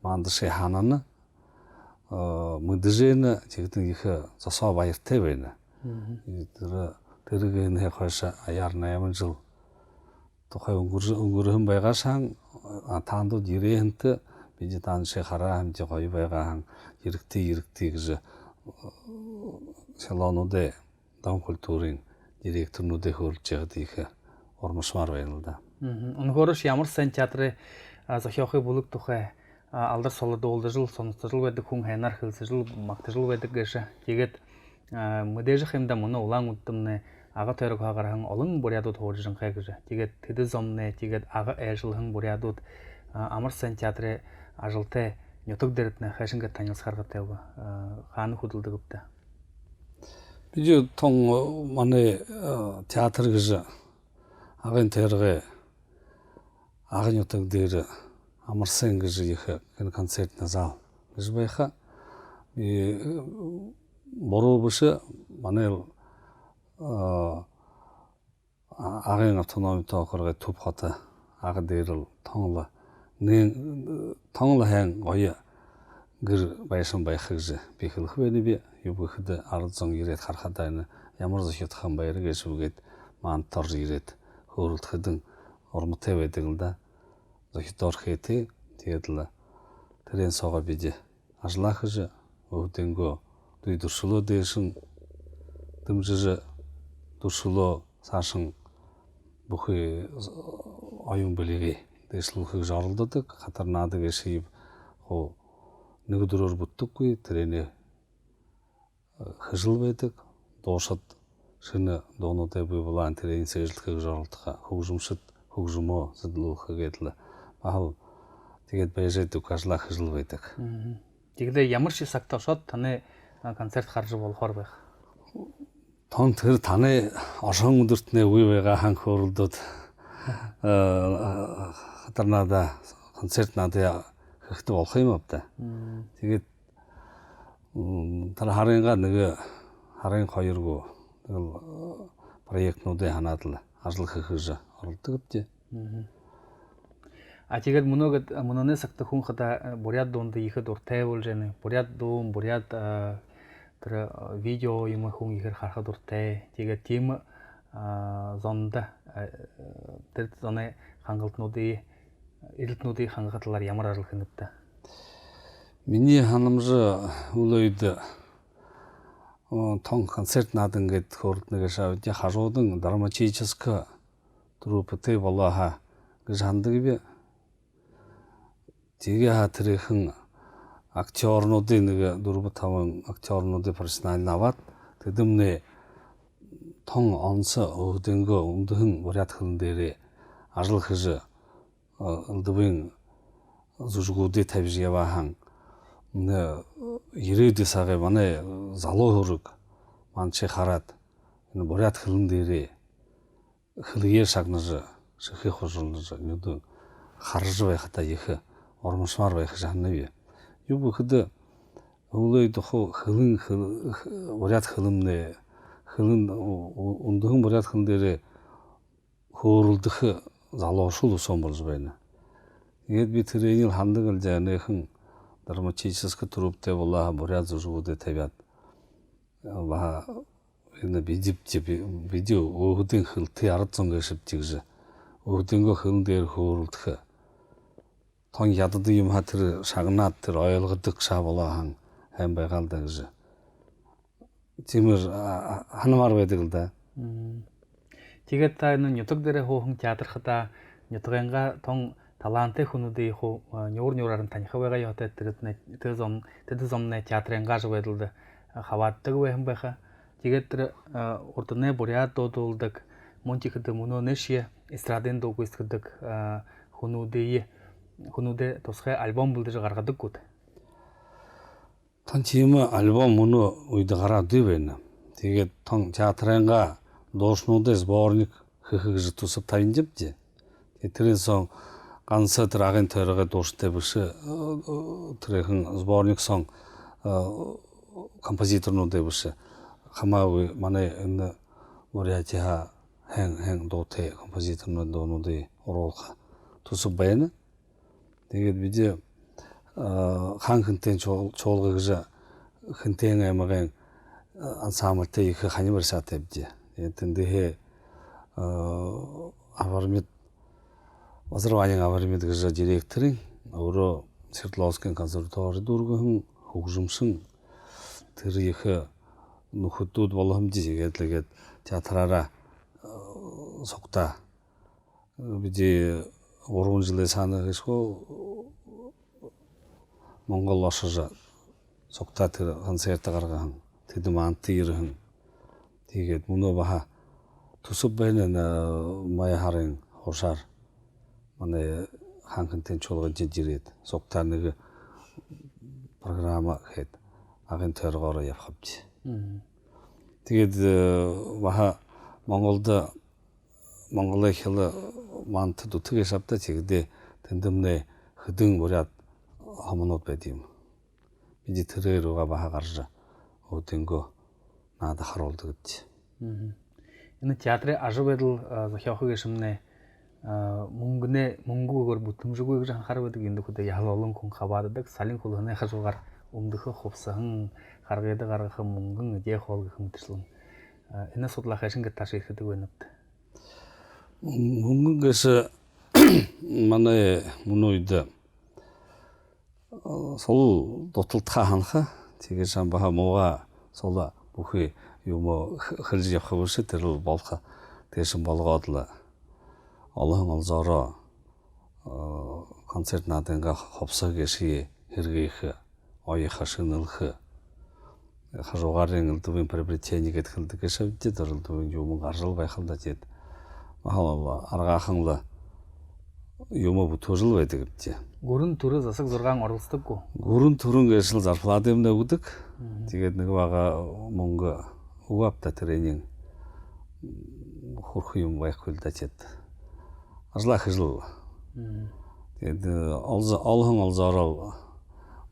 маанадшье һанана, э, мэдэжэ байна, тиигээд ехэ зосоо баяртай байна. Мгм. Тэрэ, тэрэ гэһэнһээ хойшо аяар найман жэл тухай үнгэр-, үнгэрһэн байгаа һаань, а, таанадууд ерээ һэнта, бидэ таанадшье хараа һэмди, гоё байгаа һаань, ерэгты, ерэгты гэжэ, э, селонуудай Дом культурын директорнуудай хөөрэлдэжэ байхада ехэ урмашамаар байна лэ даа. Мгм. Үнэхөөрөөшье Ямар сайн театрай, а, зохёохы бүлэг тухай, а, алдар соло дуулдажал, соносхожол байдаг, хүн һайнаар хэлсэжэл, магтажал байдаг гээшэ. Тиигээд, а, мэдээжэ ха юм даа, мүнөө Улаан-Үдэдэмнай Ага тойрогһоо гараһан олон буряадууд һуужа байнхай гэжэ. Тиигээд тэдэ зомнай, тиигээд Ага айжалһан буряадууд, а, Амар сайн театрай ажалтай нютаг дээрэтнай хайшан гээд танилсаха аргатай бэ? А, хаана хүдэлдэг бэ даа? Бидэ тон, э, манай, э, театр гэжэ Агын тойрогой Ага нютаг дээрэ Амар сайн гэжэ ехэ киноконцертный зал гэжэ байха. И, э, буруу бэшэ, манай, э, А-, Агын автономито округой түб хото Ага дээрэл тон лэ, нэн-, тон лэ һайн гоё гэр байшан байха гэжэ би хэлэхэ байнаб. Юуб гэхэдэ, арад зон ерээд харахадаа, энэ ямар зохидхон байра гээшэб гээд, маанадта орожо ерээд хөөрэлдэхэдэнь урматай байдаг лэ даа. Зохидоор хээтэй. Тиигээд лэ тэрээн соогоо бидэ ажалаа хэжэ, өөһэдынгөө дүй дүршэлөө дээшэнь дэмжэжэ, дүршэлөө саашань бүхы оюун бэлигээ дээшэлүүлхэ гэжэ оролдодог. Хатар наада гээшые хуу нэгэ үдэрөөр бүтэдэггүй, тэрэнээ хэжэл байдаг. Дуушад шэнэ дуунуудаа бии болгон, тэрэниие сээжэлдэхэ гэжэ оролдохо, хүгжэмшэд хүгжэмөө сэдэлүүлхэ гээд лэ баһал тиигээд байжа байдаг, ажалаа хэжэл байдаг. Мгм. Тиигэхэдэ ямаршье сагта ошоод, танай, а, концерт хаража болохоор байха. Тон тэрэ танай ошоһон үдэртнай үгы байгаа һаань хөөрэлдөөд, э, хатар наада, концерт наадаяа хэхэдэ болохо юм ааб даа. Мм. Тиигээд, м, тэрэ һарынгаа нэгэ, һарын хоёр гү, тиигээл, э, проектнуудые һанаад лэ ажал хэхэ гэжэ оролдодогбди. Мгм. А тиигээд мүнөө гээд, мүнөөнэй сагта хүн хадаа, э, буряад дуунда ехэ дуратай болжо байна. Буряад дуун, буряад, э, тэрэ, э, видео юумэ хүн ехээр хараха дуратай. Тиигээд тиимэ, э, зондо, э, тэрэ зоной хангалтануудые, эрилтэнүүдые хангаха талаар ямар ажал хэнэбта? Минии һанамжа, үглөөдэ, э, тон концерт наадан гээд хөөрэлдэнэ гээшэ ааб даа, хажуудань драматическа труппатай болоо һаа гэжэ һанадаг би. Тиигээ һаа, тэрээхэн актёрнуудые, нэгэ дүрбэ-табан актёрнуудые профессионально абаад, тэдэмнай тон онсо өөһэдынгөө үндэһэн буряад хэлэн дээрээ ажал хэжэ, э, элдэбын зүжэгүүдые табижа ябаа һаань, энэ ерээдүй сагай манай залуу һүрэг маанадшье хараад, энэ буряад хэлэн дээрээ хэлэеэ шагнажа, шэхээ хужарлажа, нюдөө хаража байхада ехэ урмашмаар байха гэжэ һананаб. Юуб гэхэдэ, һүүлэй тухай хэлэн, хэл-, х-, буряад хэлэмнай, хэлэн, у-, у-, үндэһэн буряад хэлэн дээрээ хөөрэлдэхэ залуушуул үсөөн боложо байна. Тиигээд би тэрээниие һанадаг лэ даа, энээхэн драматическа труппатай болоо һаа, буряад зүжэгүүдые табяад, баһа энэ бидэ, бидэ, бидэ өөһэдын хэлэтэй арад зон гээшэбди гэжэ, өөһэдынгөө хэлэн дээрэ хөөрэлдэхэ. Тон ядаад юм һаа, тэрэ шагнаад, тэрэ ойлгодог шаа болоо һаань, һайн байгаа лэ даа гэжэ. Тиимэр, а, а, һанамаар байдаг лэ даа. Мм. Тиигээд та энэ нютаг дээрэ һууһан театр хадаа нютагайнгаа тон талаантай хүнүүдые хуу, а, нюур нюураараа таниха байгаа ёһотой, тэдэ зон-, тэдэ зомнай театрайнгаа ажабайдалда, а, хабаададаг байһан байха. Тиигээд тэрэ, а, урданай буряад дуу дуулдаг, мүн тиихэдэ мүнөөнэйшье эстрадын дуу гүйсэдхэдэг, а, хүнүүдые, хүнүүдэй тусхай альбом бэлдэжэ гаргадаг гүт? Тон тиимэ альбом мүнөө үедэ гараад байна. Тиигээд тон театрайнгаа дуушануудай сборник хэхэ гэжэ түсэб табинабди. Тиигээд тэрэн соонь ганса тэрэ Агын тойрогой дуушантай бэшэ, э, э, тэрээхэн сборник соонь, э, композиторнуудай бэшэ, хамаагүй манай энэ Буряадһаа һайн, һайн дуутай композиторнуудай дуунуудые оруулха түсэб байна. Тиигээд бидэ, э, Хаан Хэнтэйн чуул-, чуулга гэжэ Хэнтэйн аймагай, э, ансамбльтай ехэ хани барисаатайбди. Тиигээд тэндэһээ, э, Абармид, Базарбаанын Абармид гэжэ директорынь, өөрөө Свердловскын консерватори дүүргэһэн, хүгжэмшэн, тэрэ ехэ нүхэдүүд болоһон даа. Тиигээд лэ гээд театраараа, э, сугтаа. Бидэ гурбан жэлэй саана гээшэ гү, Монгол ошожо, сугтаа тэрэ концерт гаргаһан, тэдэ манда ерэһэн. Тиигээд мүнөө баһа түсэб байна, энэ май һарын хушаар манай Хаан Хэнтэйн чуулгын тэндэ ерээд, сугтаа нэгэ программа хээд, Агын тойрогоороо ябахабди. Мгм. Тиигээд, э, баһа Монголдо, монголой хэлэ манда дүтэ гээшэ ааб даа, тиигэхэдээ тэндэмнай хэдэн буряад һомонууд байдаг юм. Бидэ тэрэ руугаа баһа гаража, өөһэдынгөө наада харуулдагбди. Мгм. Энэ театрай ажабайдал, а, зохёохо гээшэмнай, а, мүнгэнэй, мүнгэгөөр бүтэмжэгүй гэжэ һанахаар байдаг. Юундэб гэхэдэ, яһала олон хүн хабаададаг, салин хүлһэнэй хажуугаар үмдэхэ, хубсаһан, харгыда гаргаха мүнгэн, эдеэ хоол гэхэ мэтэршэлэн. А, энэ асуудалаа хайшан гээд ташаярхидаг байнабта? Мүнгэн гээшэ манай мүнөө үедэ, э, соло дуталдахаа һанаха. Тиигэжэ һаань баһа муугаа соло бүхы юумэ х-, хэлэжэ ябаха бэшэ, тэрэл болохо. Тиигэжэ болгоод лэ олоһон олзоороо, э, концерт наадайнгаа хубсаһа гээшые һэргээхэ, оёхо, шэнэлхэ. Хажуугаарынь элдэбын приобретение гээд хэлэдэг гээшэбди, тэрэ элдэбын юумэн гаражал байха лэ даа, тиигээд. Баһал аргаахан лэ юумэ бүтээжэл байдагбди. Гүрэн түрэ, засаг зургаан оролсодог гү? Гүрэн түрэн гээшэл зарплатамнай үгэдэг. Мгм. Тиигээд нэгэ бага мүнгэ үгөө ааб даа, тэрэниинь хүрхэ юумэ байхагүй лэ даа, тиигээд. Ажалаа хэжэл. Мгм. Тиигээд, э, олзо-, олоһон олзоороо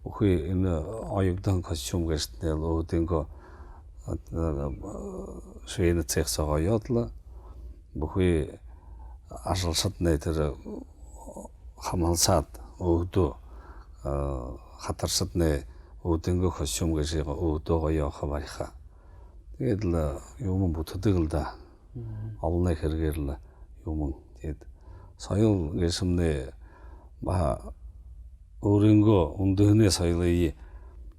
бүхы энэ оёгдоһон костюм гээшэтнай лэ өөһэдынгөө, э, швейный цех соогоо оёод лэ, бүхы ажалшаднай тэрэ хамһалсаад, өөһэдөө, э, хатаршаднай өөһэдынгөө костюм гээшые өөһэдөө оёохо, бариха. Тиигээд лэ юумэн бүтэдэг лэ даа. Мгм. Олоной хэрэгээр лэ юумэн. Тиигээд соёл гээшэмнай баһа өөрынгөө үндэһэнэй соёлые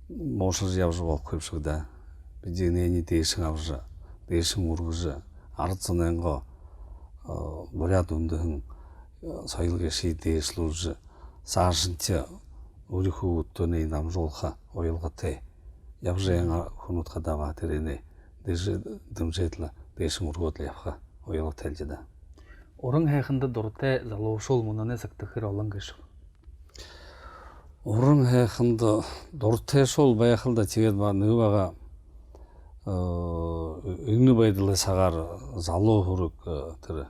муушаржа ябажа болохогүй бшуу даа. Бидэ энээниие дээшэнь абажа, дээшэнь үргэжэ, арад зонойнгоо, э, буряад үндэһэн, э, соёл гээшые дээшэлүүлжэ, саашанхи үри хүүгэдтээ энэ дамжуулха уялгатай ябажа ябаһан хүнүүд хадаа баһа тэрэниие дээшээ дэмжээд лэ, дээшэнь үргөөд лэ ябаха уялгатай лэ даа. Уран һайханда дуратай залуушуул мүнөөнэй сагта хэр олон гээшэб? Уран һайханда дуратайшуул байха лэ даа, тиигээд ба-, нэгэ бага, э, энэ байдалай сагаар залуу һүрэг, э, тэрэ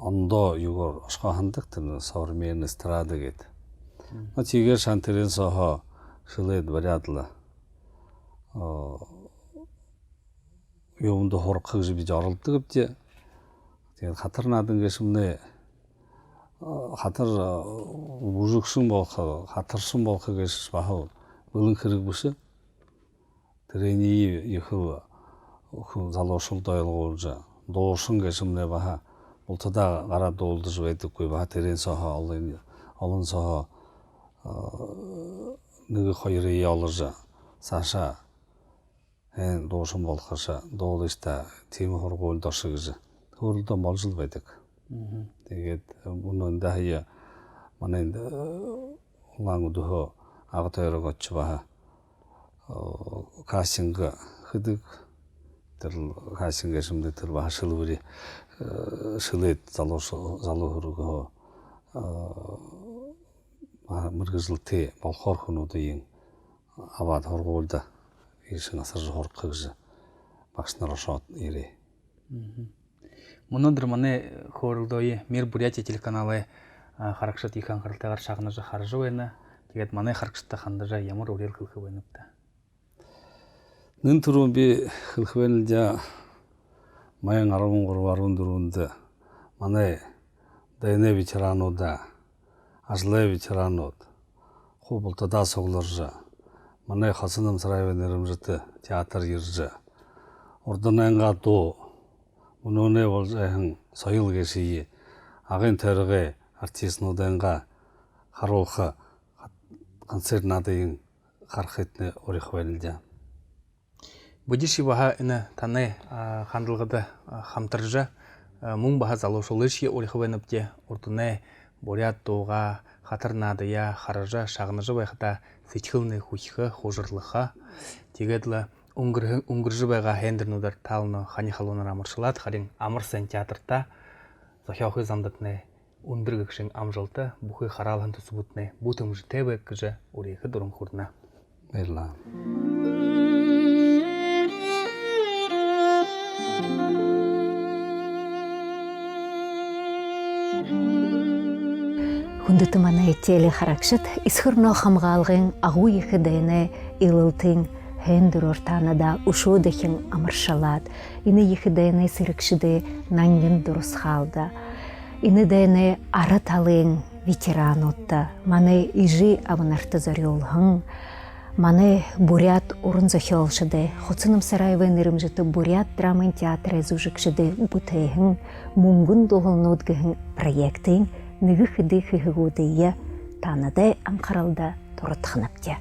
ондоо юугээр ошохо һанадаг, тэрэ современная эстрада гээд. Но тиигээд шан тэрээн сооһоо шэлээд бариад лэ, юумэндэ һургаха гэжэ бидэ оролдодогбди. Тиигээд хатар наадан гээшэмнай, хатар, бүжэгшэн болохо, хатаршан болохо гээшэ баһал бэлэн хэрэг бэшэ. Тэрээниие ехэл залуушуулда ойлгуулжа, дуушан гээшэмнай баһа бултадаа гараад дуулдажа байдаггүй, баһа тэрээн сооһоо олон, олон сооһоо нэгэ хоёрые оложо, саашаа хэн дуушан болохош, дуулыш даа, тиимэ һургуулида ошо гэжэ хөөрэлдөөн боложол байдаг. Тиигээд мүнөө эндэ һая манай эндэ Улаан-Үдэһөө Ага тойрог ошожо баһа кастинг хэдэг. Тэрэл кастинг гээшэмнай тэрэ баһа шэлбэри шэлээд, залуу, залуу һүрэгһөө баһа мэргэжэлтэй болохоор хүнүүдые абаад һургуулида иишэнь асаржа һургаха гэжэ багшанар ошоод ерээ. Мүнөөдэр манай хөөрэлдөөе «Мир Бурятии» телеканалай харагшад ехэ анхаралтайгаар шагнажа хаража байна. Тиигээд манай харагшадта хандажа ямар үреэл хэлэхэ байнабта? Нэн түрүүн би хэлэхэ байнал даа, майн арбан гурба, арбан дүрбэндэ манай дайнай ветерануудаа, ажалай ветеранууд хуу бултадаа сугларжа, манай Хоца Намсараевай нэрэмжэтэ театр ерэжэ, урданайнгаа дуу, мүнөөнэй боложо байһан соёл гээшые Агын тойрогой артистнуудайнгаа харуулха концерт наадыень харахыетнай уряха байнал даа. Бидэ ши баһа энэ танай хандалгада хамтаржа, мүн баһа залуушуулыешье уряха байнабди. Урданай буряад дуугаа, хатар наадаяа хаража, шагнажа байхадаа сэдьхэлнай хүхихэ, хужарлаха. Тиигээд лэ үнгэрһэ-, үнгэржэ байгаа һайндэрнүүдээр таанадаа хани халуунаар амаршалаад, харин амар сайн театрта зохёохы замдатнай үндэр гэгшын амжалта, бүхы хараалһан түсэбүүдтнай бү тэмжэтэй байг гэжэ үреэхэ дуран хүрэнэ. Баярлаа. Хүндэтэ манай телехарагшад, Эсэгэ ороноо хамгаалгын Агуу ехэ дайнай илалтын һайндэрөөр таанадаа үшөө дахин амаршалаад, энэ ехэ дайнай сэрэгшэдэй нангин дурасхаалда, энэ дайнай ара талын ветерануудта, манай эжы абанарта зорюулһан, манай буряад уран зохёолшодой, Хоца Намсараевай нэрэмжэтэ буряад драмын театрай зүжэгшэдэй бүтээһэн «Мүнгэн дуһалнууд» гэһэн проектын нэгэ хэды хэһэгүүдые таанадай анхаралда дурадханабди.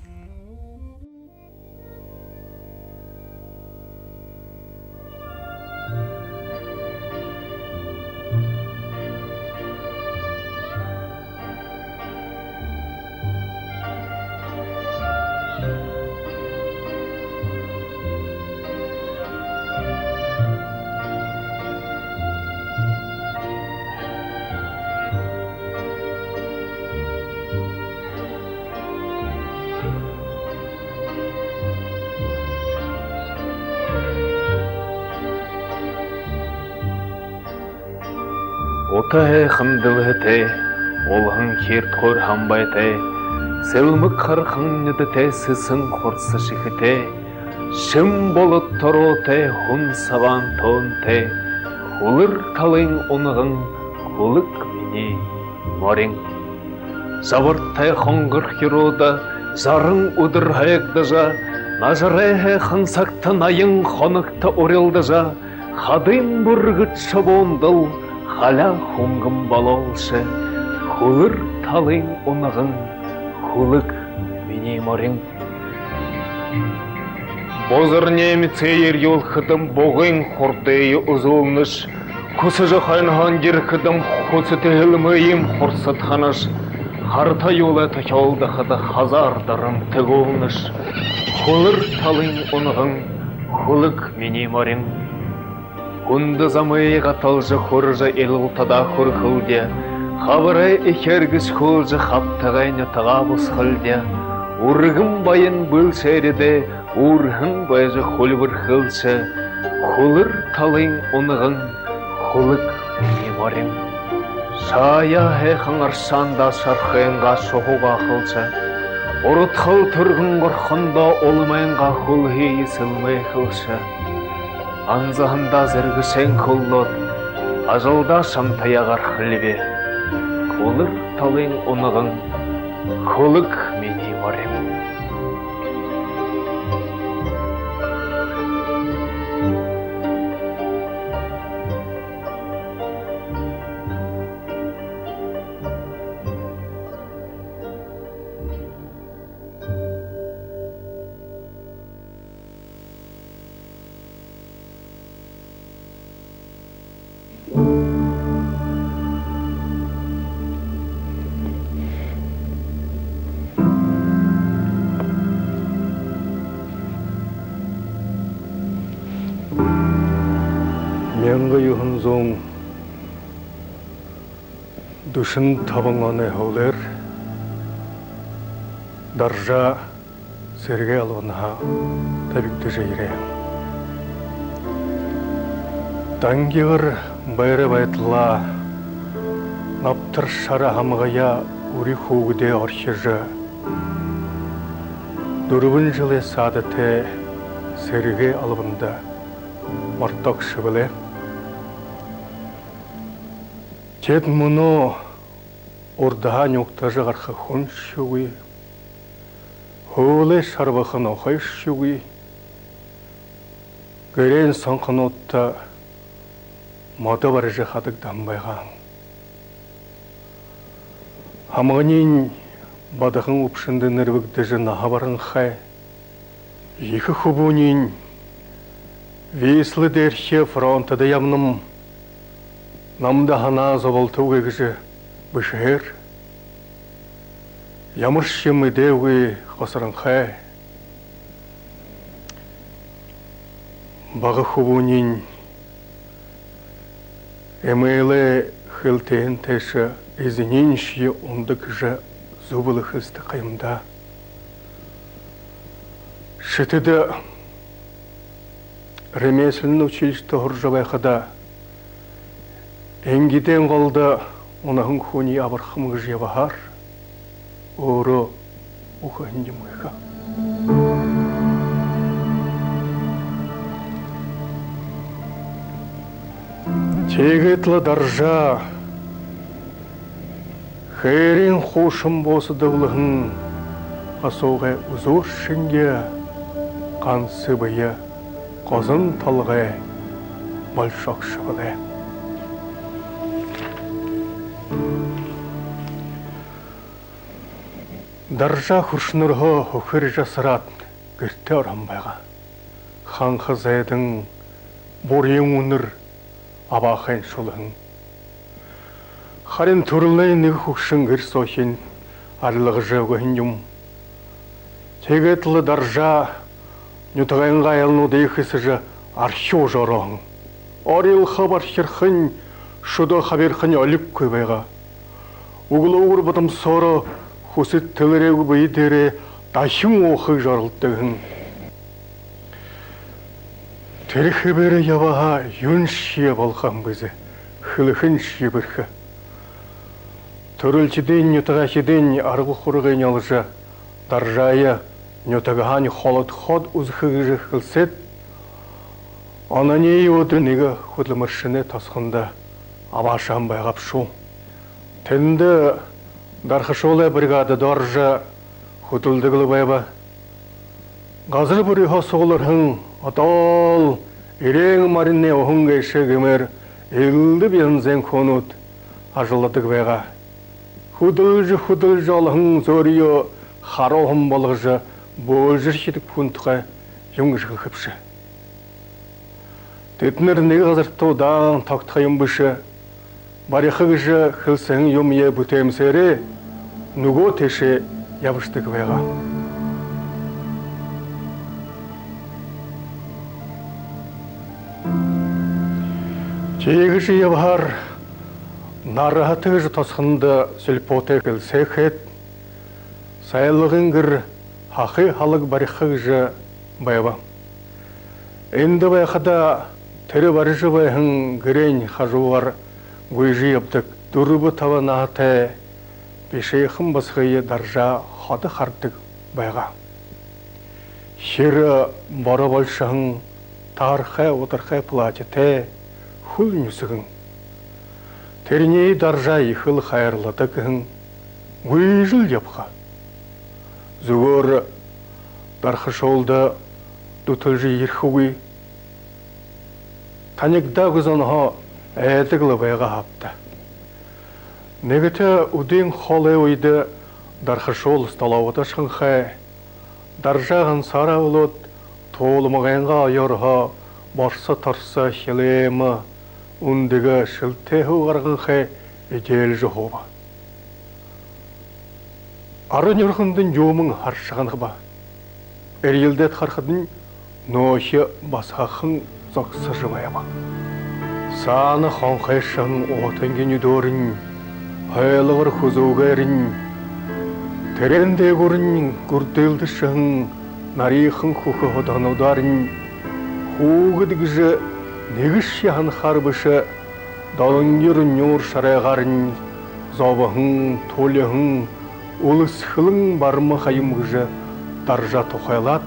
Ута һайхан дэлһэтэй, улаан хиирт хуур хамбайтай, сэлмэг хархан нюдэтэй, сэсэн хурса шэхэтэй, шэн болод тороотой, һүн сабаан тоонтой, хүлэр талын унаган хүлэг минии морин. Жабартай хонгор хюрууда жаран үдэр һайгдажа, нажарай һайхан сагта наян хоногто урилдажа, хадын бүргэд шубуундал халяа хүнгэн болоолши, хүлэр талын унаган хүлэг минии морин. Бузар немецые ерюулхэдэм бугын хурдые үзүүлнэш, хүсэжэ хойноһоонь ерэхэдэм хүсэтэ һэлмыем хурсадханаш, хара тоюулай тохёолдоходо хазаар даран тэгүүлнэш, хүлэр талын унаган хүлэг минии морин. Хүндэ замые гаталжа, хүрэжэ илалтадаа хүрэхэлди, хабарай эхеэр гэшхүүлжэ, хабтагай нютагаа бусхалди. Үргэн баян бэлшээридээ үргэн байжа хүльбэрхэлши, хүлэр талын унаган хүлэг Минии морин. Сая һайхан арсаанда сархынгаа шуһуугаа халжа, урдахал түргэн горхондо уламайнгаа хүлһые сэлмээ хэлэжэ, анзаһандаа зэргэшэн хүллөөд, ажалдаа шамтаяа гарахалби. Хүлэр талын унаган, хүлэг минии морин. Мянга юһэн зуун дүшэн табан оной һүүлээр Даржаа сэрэгэй албанһаа табигдажа ерээ. Дангигар байра байдалаа, набтар шара һамгаяа үри хүүгэдээ орхижо, дүрбэн жэлэй саада тээ сэрэгэй албанда мордоогшо бэлэй. Теэд мүнөө урдаһаа нюугтажа гараха хүншьегүй, һүүлээ шарбаха нохойшьегүй, гэрэйнь сонхонуудта модо барижа хадагдаһан байгаа. Һамганиинь бадахан үбшэндэ нэрбэгдэжэ наһа баранхай. Ехэ хүбүүниинь Висла дээрэхи фронтдо ябанам, намда һанаа зоболтогүй гэжэ бэшэһээр, ямаршье мэдээгүй хосоронхой. Бага хүбүүниинь эмээлэй хэлтэйһэн тээшэ эзэнииньшье ундаг гэжэ зүб лэ хэлсэдэг ха юм даа. Шэтэдэ ремесленное училищида һуража байхадаа, энгидээн голдо унаһан хүниие абархам гэжэ ябаһаар, өөрөө үхэһэн юм гэхэ. Тиигээд лэ Даржаа хээрын хуушан бууса дэбэлһэн асуугай үзүүр шэнги ганса бэе, гозон толгой болошоогшо бэлэй. Даржаа хүршэнэрһөө хүхэржэ асараад, гэртээ ороһон байгаа. Ханха зайдан буряан үнэр абаахын шүлһэн. Харин түрэлнай нэгэ хүгшэн гэр соохинь арилгажа үгэһэн юм. Тиигээд лэ Даржаа нютагайнгаа айлнуудые хэсэжэ, архи уужа орооһон. Орилхо бархирхань, шүдөө хабирхань олиггүй байгаа. Үглөөгүүр бодомсоороо хүсэд тэлэрээгүй бэе дээрээ дахин ууха гэжэ оролдодог һэн. Тэрэ хэбээрээ ябаһаа юуншье болохо һэн бэзэ, хэлэхэньшье бэрхэ. Түрэлхидэнь, нютагайхидэнь арга хурагынь оложо, Даржаае нютагһаань холодхоод үзэхэ гэжэ хэлсээд, онониие үдэр нэгэ хүдэлмэришэнэй тосхондо абаашаһан байгаа бшуу. Тэндэ дархашуулай бригадада орожо хүдэлдэг лэ байба. Газар бүринһөө сугларһан одоол эреэн моринай уһан гээшэ гэмээр элдэб янзын хүнүүд ажалладаг байгаа. Хүдэлжэ, хүдэлжэ олоһон зөөреэ харуухан болгожо, бөөлжэрхидэг хүн тухай юун гэжэ хэлэхэбши. Тэдэнэр нэгэ газарта удаан тогтохо юм бэшэ. Бариха гэжэ хэлсэһэн юумэеэ бүтээмсээрээ нүгөө тээшээ ябашадаг байгаа. Тиигэжэ ябаһаар Нарһата гэжэ тосхондо сельпотой хэлсээ хээд, сайлгын гэр һахы һалаг бариха гэжэ байба. Эндэ байхадаа тэрэ барижа байһан гэрэйнь хажуугаар гүйжэ ябадаг дүрбэ-таба наһатай бишыхан басагые Даржа ходо харадаг байгаа. Хэр боро болишоһон, таһархай удархай платьетай, хүл нюсэгэн. Тэрэниие Даржа ехэл хайрладаг һэн, гүйжэл ябаха. Зүгөөр дархашуулда дүтэлжэ ерэхэгүй, танигдаагүй зонһоо айдаг лэ байгаа һааб даа. Нэгэтэ үдын хоолой үедэ дархашуул столоводо ошоһонхой, Даржа гансаараа үлөөд, туулмагайнгаа оёорһоо борсо торсо, хилээмэ, үндэгэ, шэлтэй һү гаргаһанхай эдеэлжэ һууба. Ара нюргандань юумэн харшаганаба. Эрьелдээд харахадань, нөөхи басагахан зогсожо байба. Саана хонхойшоһон уһатангиин нюдөөрнь, хойлогор хүзүүгээрнь, тэрээн дээгүүрнь гүрдэлдэшэһэн нариихан хүхэ һудаһануудаарнь хүүгэд гэжэ нэгэшье һанахаар бэшэ, долонгир нюур шарайгаарнь зобоһон, тулиһан, үлэсхэлэн барма ха юм гэжэ Даржа тухайлаад,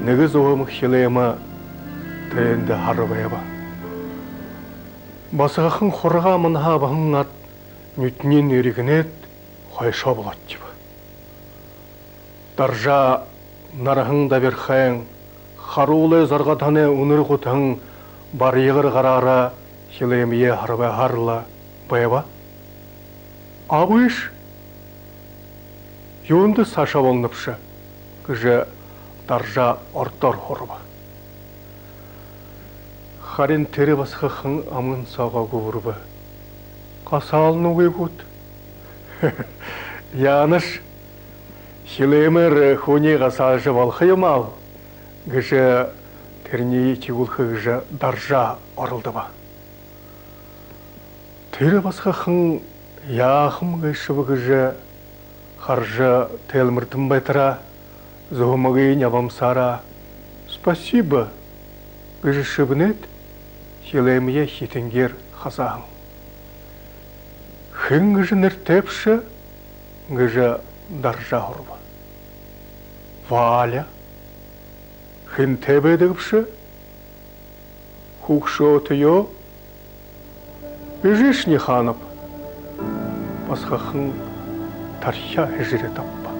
нэгэ зуһамаг хилээмэ тэрээндэ һара байба. Басагахан хургаа манаһаа абаһан аад, нюдэниинь эригэнээд, хойшоо болоотойб. Даржа нараһан дабирхайн, харуулай зоргодоһоной үнэр гутаһан барьягар гараараа хилээмэеэ һарбайһаар лэ байба. Абыш, юундэ саашаа болонобши? — гэжэ Даржа ородоор һураба. Харин тэрэ басагахан аман соогоо гүбэрбэ. Гасаалнагүй гүт? Яанаш, хилээмээр хүниие гасаалжа болохо юм аал? — гэжэ, тэрэниие тигүүлхэ гэжэ Даржа оролдобо. Тэрэ басагахан яахам гээшэб гэжэ хаража тайлмардан байтараа, зуһамагыень абамсаараа, «Спасибо», — гэжэ шэбнээд, хилээмэеэ хитэнгээр хасааһан. «Хэн гэжэ нэрэтэйбши?» — гэжэ Даржа һураба. «Валя». «Хэнтэй байдагбши?» «Хүгшөөтэеэ». «Эжышни хаанаб?» Басагахан тархяа һэжэрээд абаба.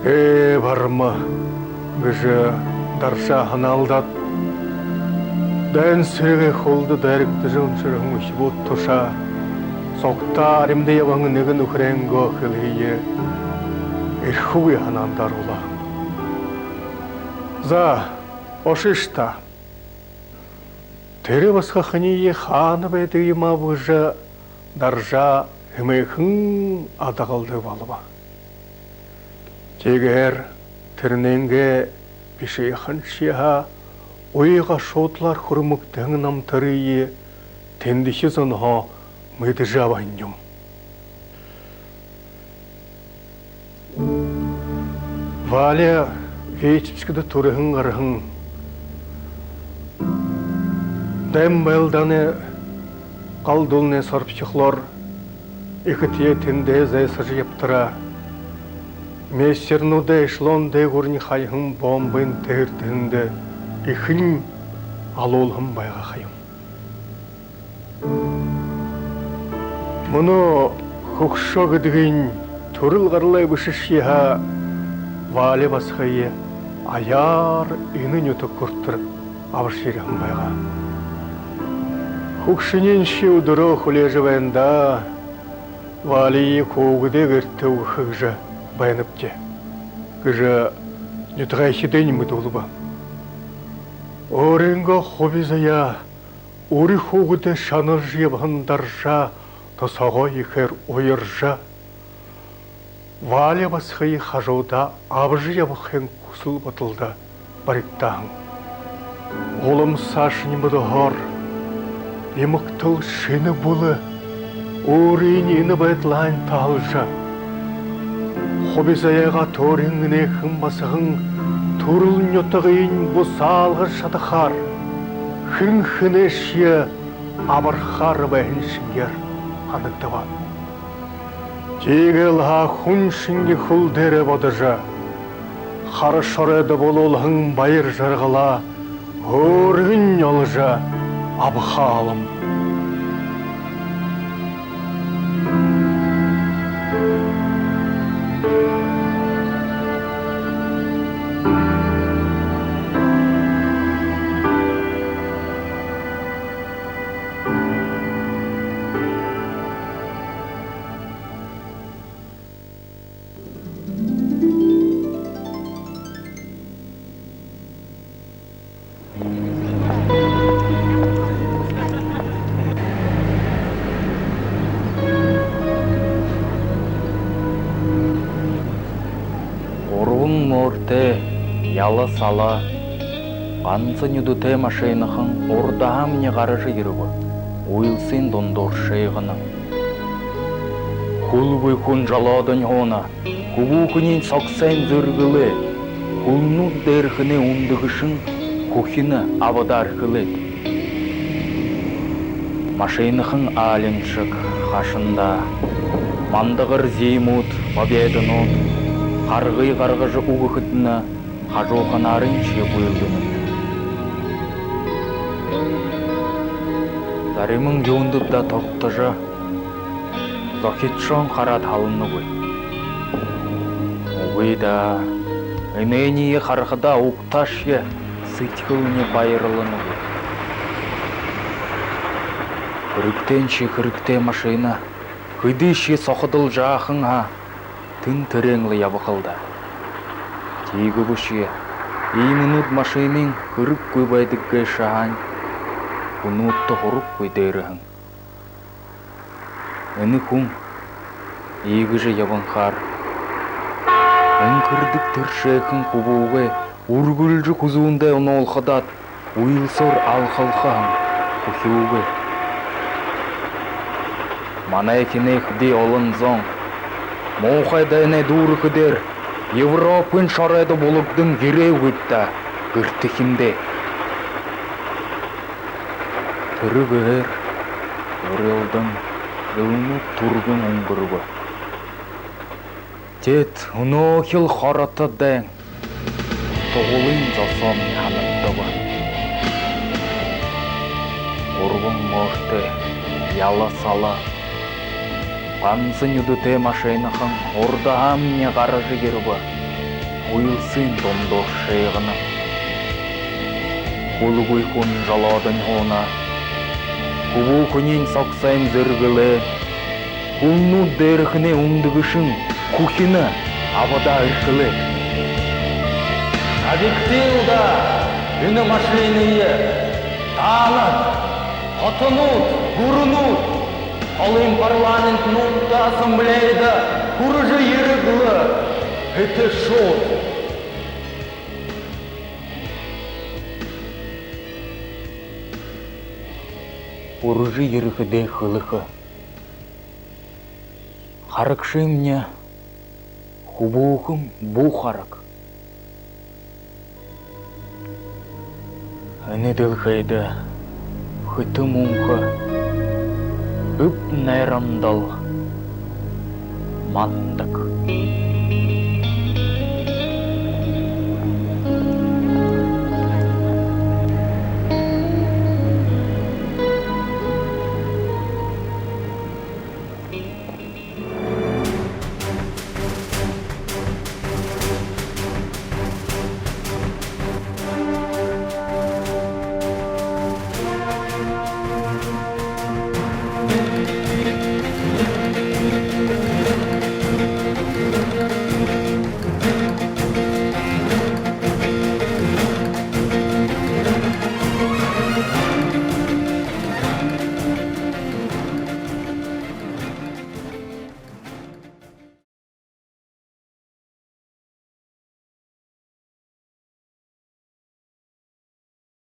«Ээ, барма», — гэжэ Даржа һанаалдаад, дайн сэрэгэй хүлдэ дайрагдажа уншарһан үхибүүд тушаа сугтаа аримда ябаһан нэгэ нүхэрэйнгөө хэлэһые эрхэгүй һанаандаа оруулаа. «За, ошыш даа». Тэрэ басагахан хаана байдаг юм ааб гэжэ Даржа хэмээхэн адагалдаг болобо. Тиигээд тэрээнгээ бишыханшье һаа, уйга шуудалаар хүрмэгдэһэн намтарые тэндэхи зонһоо мэдэжэ абаһан юм. Валя Витебскдэ түрэһэн гараһан. Дайн байлдаанай гал дулаанай сорбохилоор, эхитэеэ тэндээ зайсажа ябатараа, мессернүүдэй эшелон дээгүүрнь хаяһан бомбын тэһэртэһэндэ эхынь алуулһан байгаа ха юм. Мүнөө хүгшөө гэдэгынь түрэл гаралай бэшэшье һаа, Валя басагые аяар энэ нютаг хүрэтэр абашаһан байгаа. «Хүгшэнииньшье үдэрөө хүлеэжэ байна даа. Валяе хүүгэдэй гэртэ үгэхэ гэжэ байнабди», — гэжэ нютагайхидынь мэдүүлбэ. Өөрынгөө хуби заяа, үри хүүгэдээ шаналжа ябаһан Даржа тосоогоо ехээр уяржа, Валя басагые хажуудаа абажа ябахын хүсэл бодолдо баригдаа һэн. Уламсаашни бодоһоор, эмэгтэл шэнэ бүлэ өөрынь энэ байдалһаань таһалжа, хуби заяагаа төөрин энеэхэн басаган түрэл нютагыень бусаалгажа шадахаар, хэн хэнэйшье абархаар байһан шэнгеэр һанагдаба. Тиигээл һаа хүн шэнги хүл дээрээ бодожо, хара шоройдо булуулһан баяр жаргалаа өөрыгэнь оложо абахал юм. Гурбан мөөртэй, яла сала, ганса нюдэтэй машинахан урдаһаамни гаража ерэбэ. Үйлсын дундуур шээгэнэн. Хүлгүй хүн жолоодонь һууна. Хүбүүхэниинь согсойн зэргэлээ. Хүлнүүд дээрэхэнээ үндэгэшэн хүхинэ абадаа эрхэлээд. Машинахан аалиншаг хашандаа, мандагар зимүүд, победанууд харгы гаргажа үгэхэдэнь, хажууханаарынь шье гүйлдэнэд. Заримань юундэб даа тогтожо, зохидшоонь хараад һаланагүй. Үгы даа, энээниие харахадаа угтаашье сэдьхэлни баярланагүй. Хэрэгтэйнь шье хэрэгтэй машина хэдышье соходол жаахан һаа, тэн тэрээн лэ ябахал даа. Тиигэбэшье иимэнүүд машинын хэрэггүй байдаг гээшэ һаань, хүнүүдтэ һураггүй дээрэһээнь. Энэ хүн иигэжэ ябанхаар, энхэрдэг тэршээхэн хүбүүгээ үргэлжэ хүзүүндээ унуулхадаа, үйлсөөр алхалха һэн хүхюугүй. Манайхинай хэды олон зон муухай дайнай дүүрэхэдээр Европын шоройдо булагдан ерээгүй даа гэртэхиндээ. Тэрэ гэһээр урилдаан жэлнүүд түргэн үнгэрбэ. Теэд мүнөөхил хорото дайн тугалын зосоомни һанагдаба. Гурбан мөөртэй, яла сала, ганса нюдэтэй машинахан урдаһаамни гаража ерэбэ. Үйлсын дундуур шээгэнэн. Хүлгүй хүн жолоодонь һууна. Хүбүүхэниинь согсойн зэргэлээ. Хүлнүүд дээрэхэнээ үндэгэшэн хүхинэ абадаа эрхэлээд. Табигты даа энэ машинае. Таанад, хотонууд, гүрэнүүд, холын парламентнуудта, ассамблейда хүрэжэ ерэг лэ, хэтэшүүд. Хүрэжэ ерэхэдээ хэлэхэ: харагшымни, хүбүүхэн бү хараг. Энэ дэлхэйдэ хэтэ мүнхэ, эб найрамдал мандаг.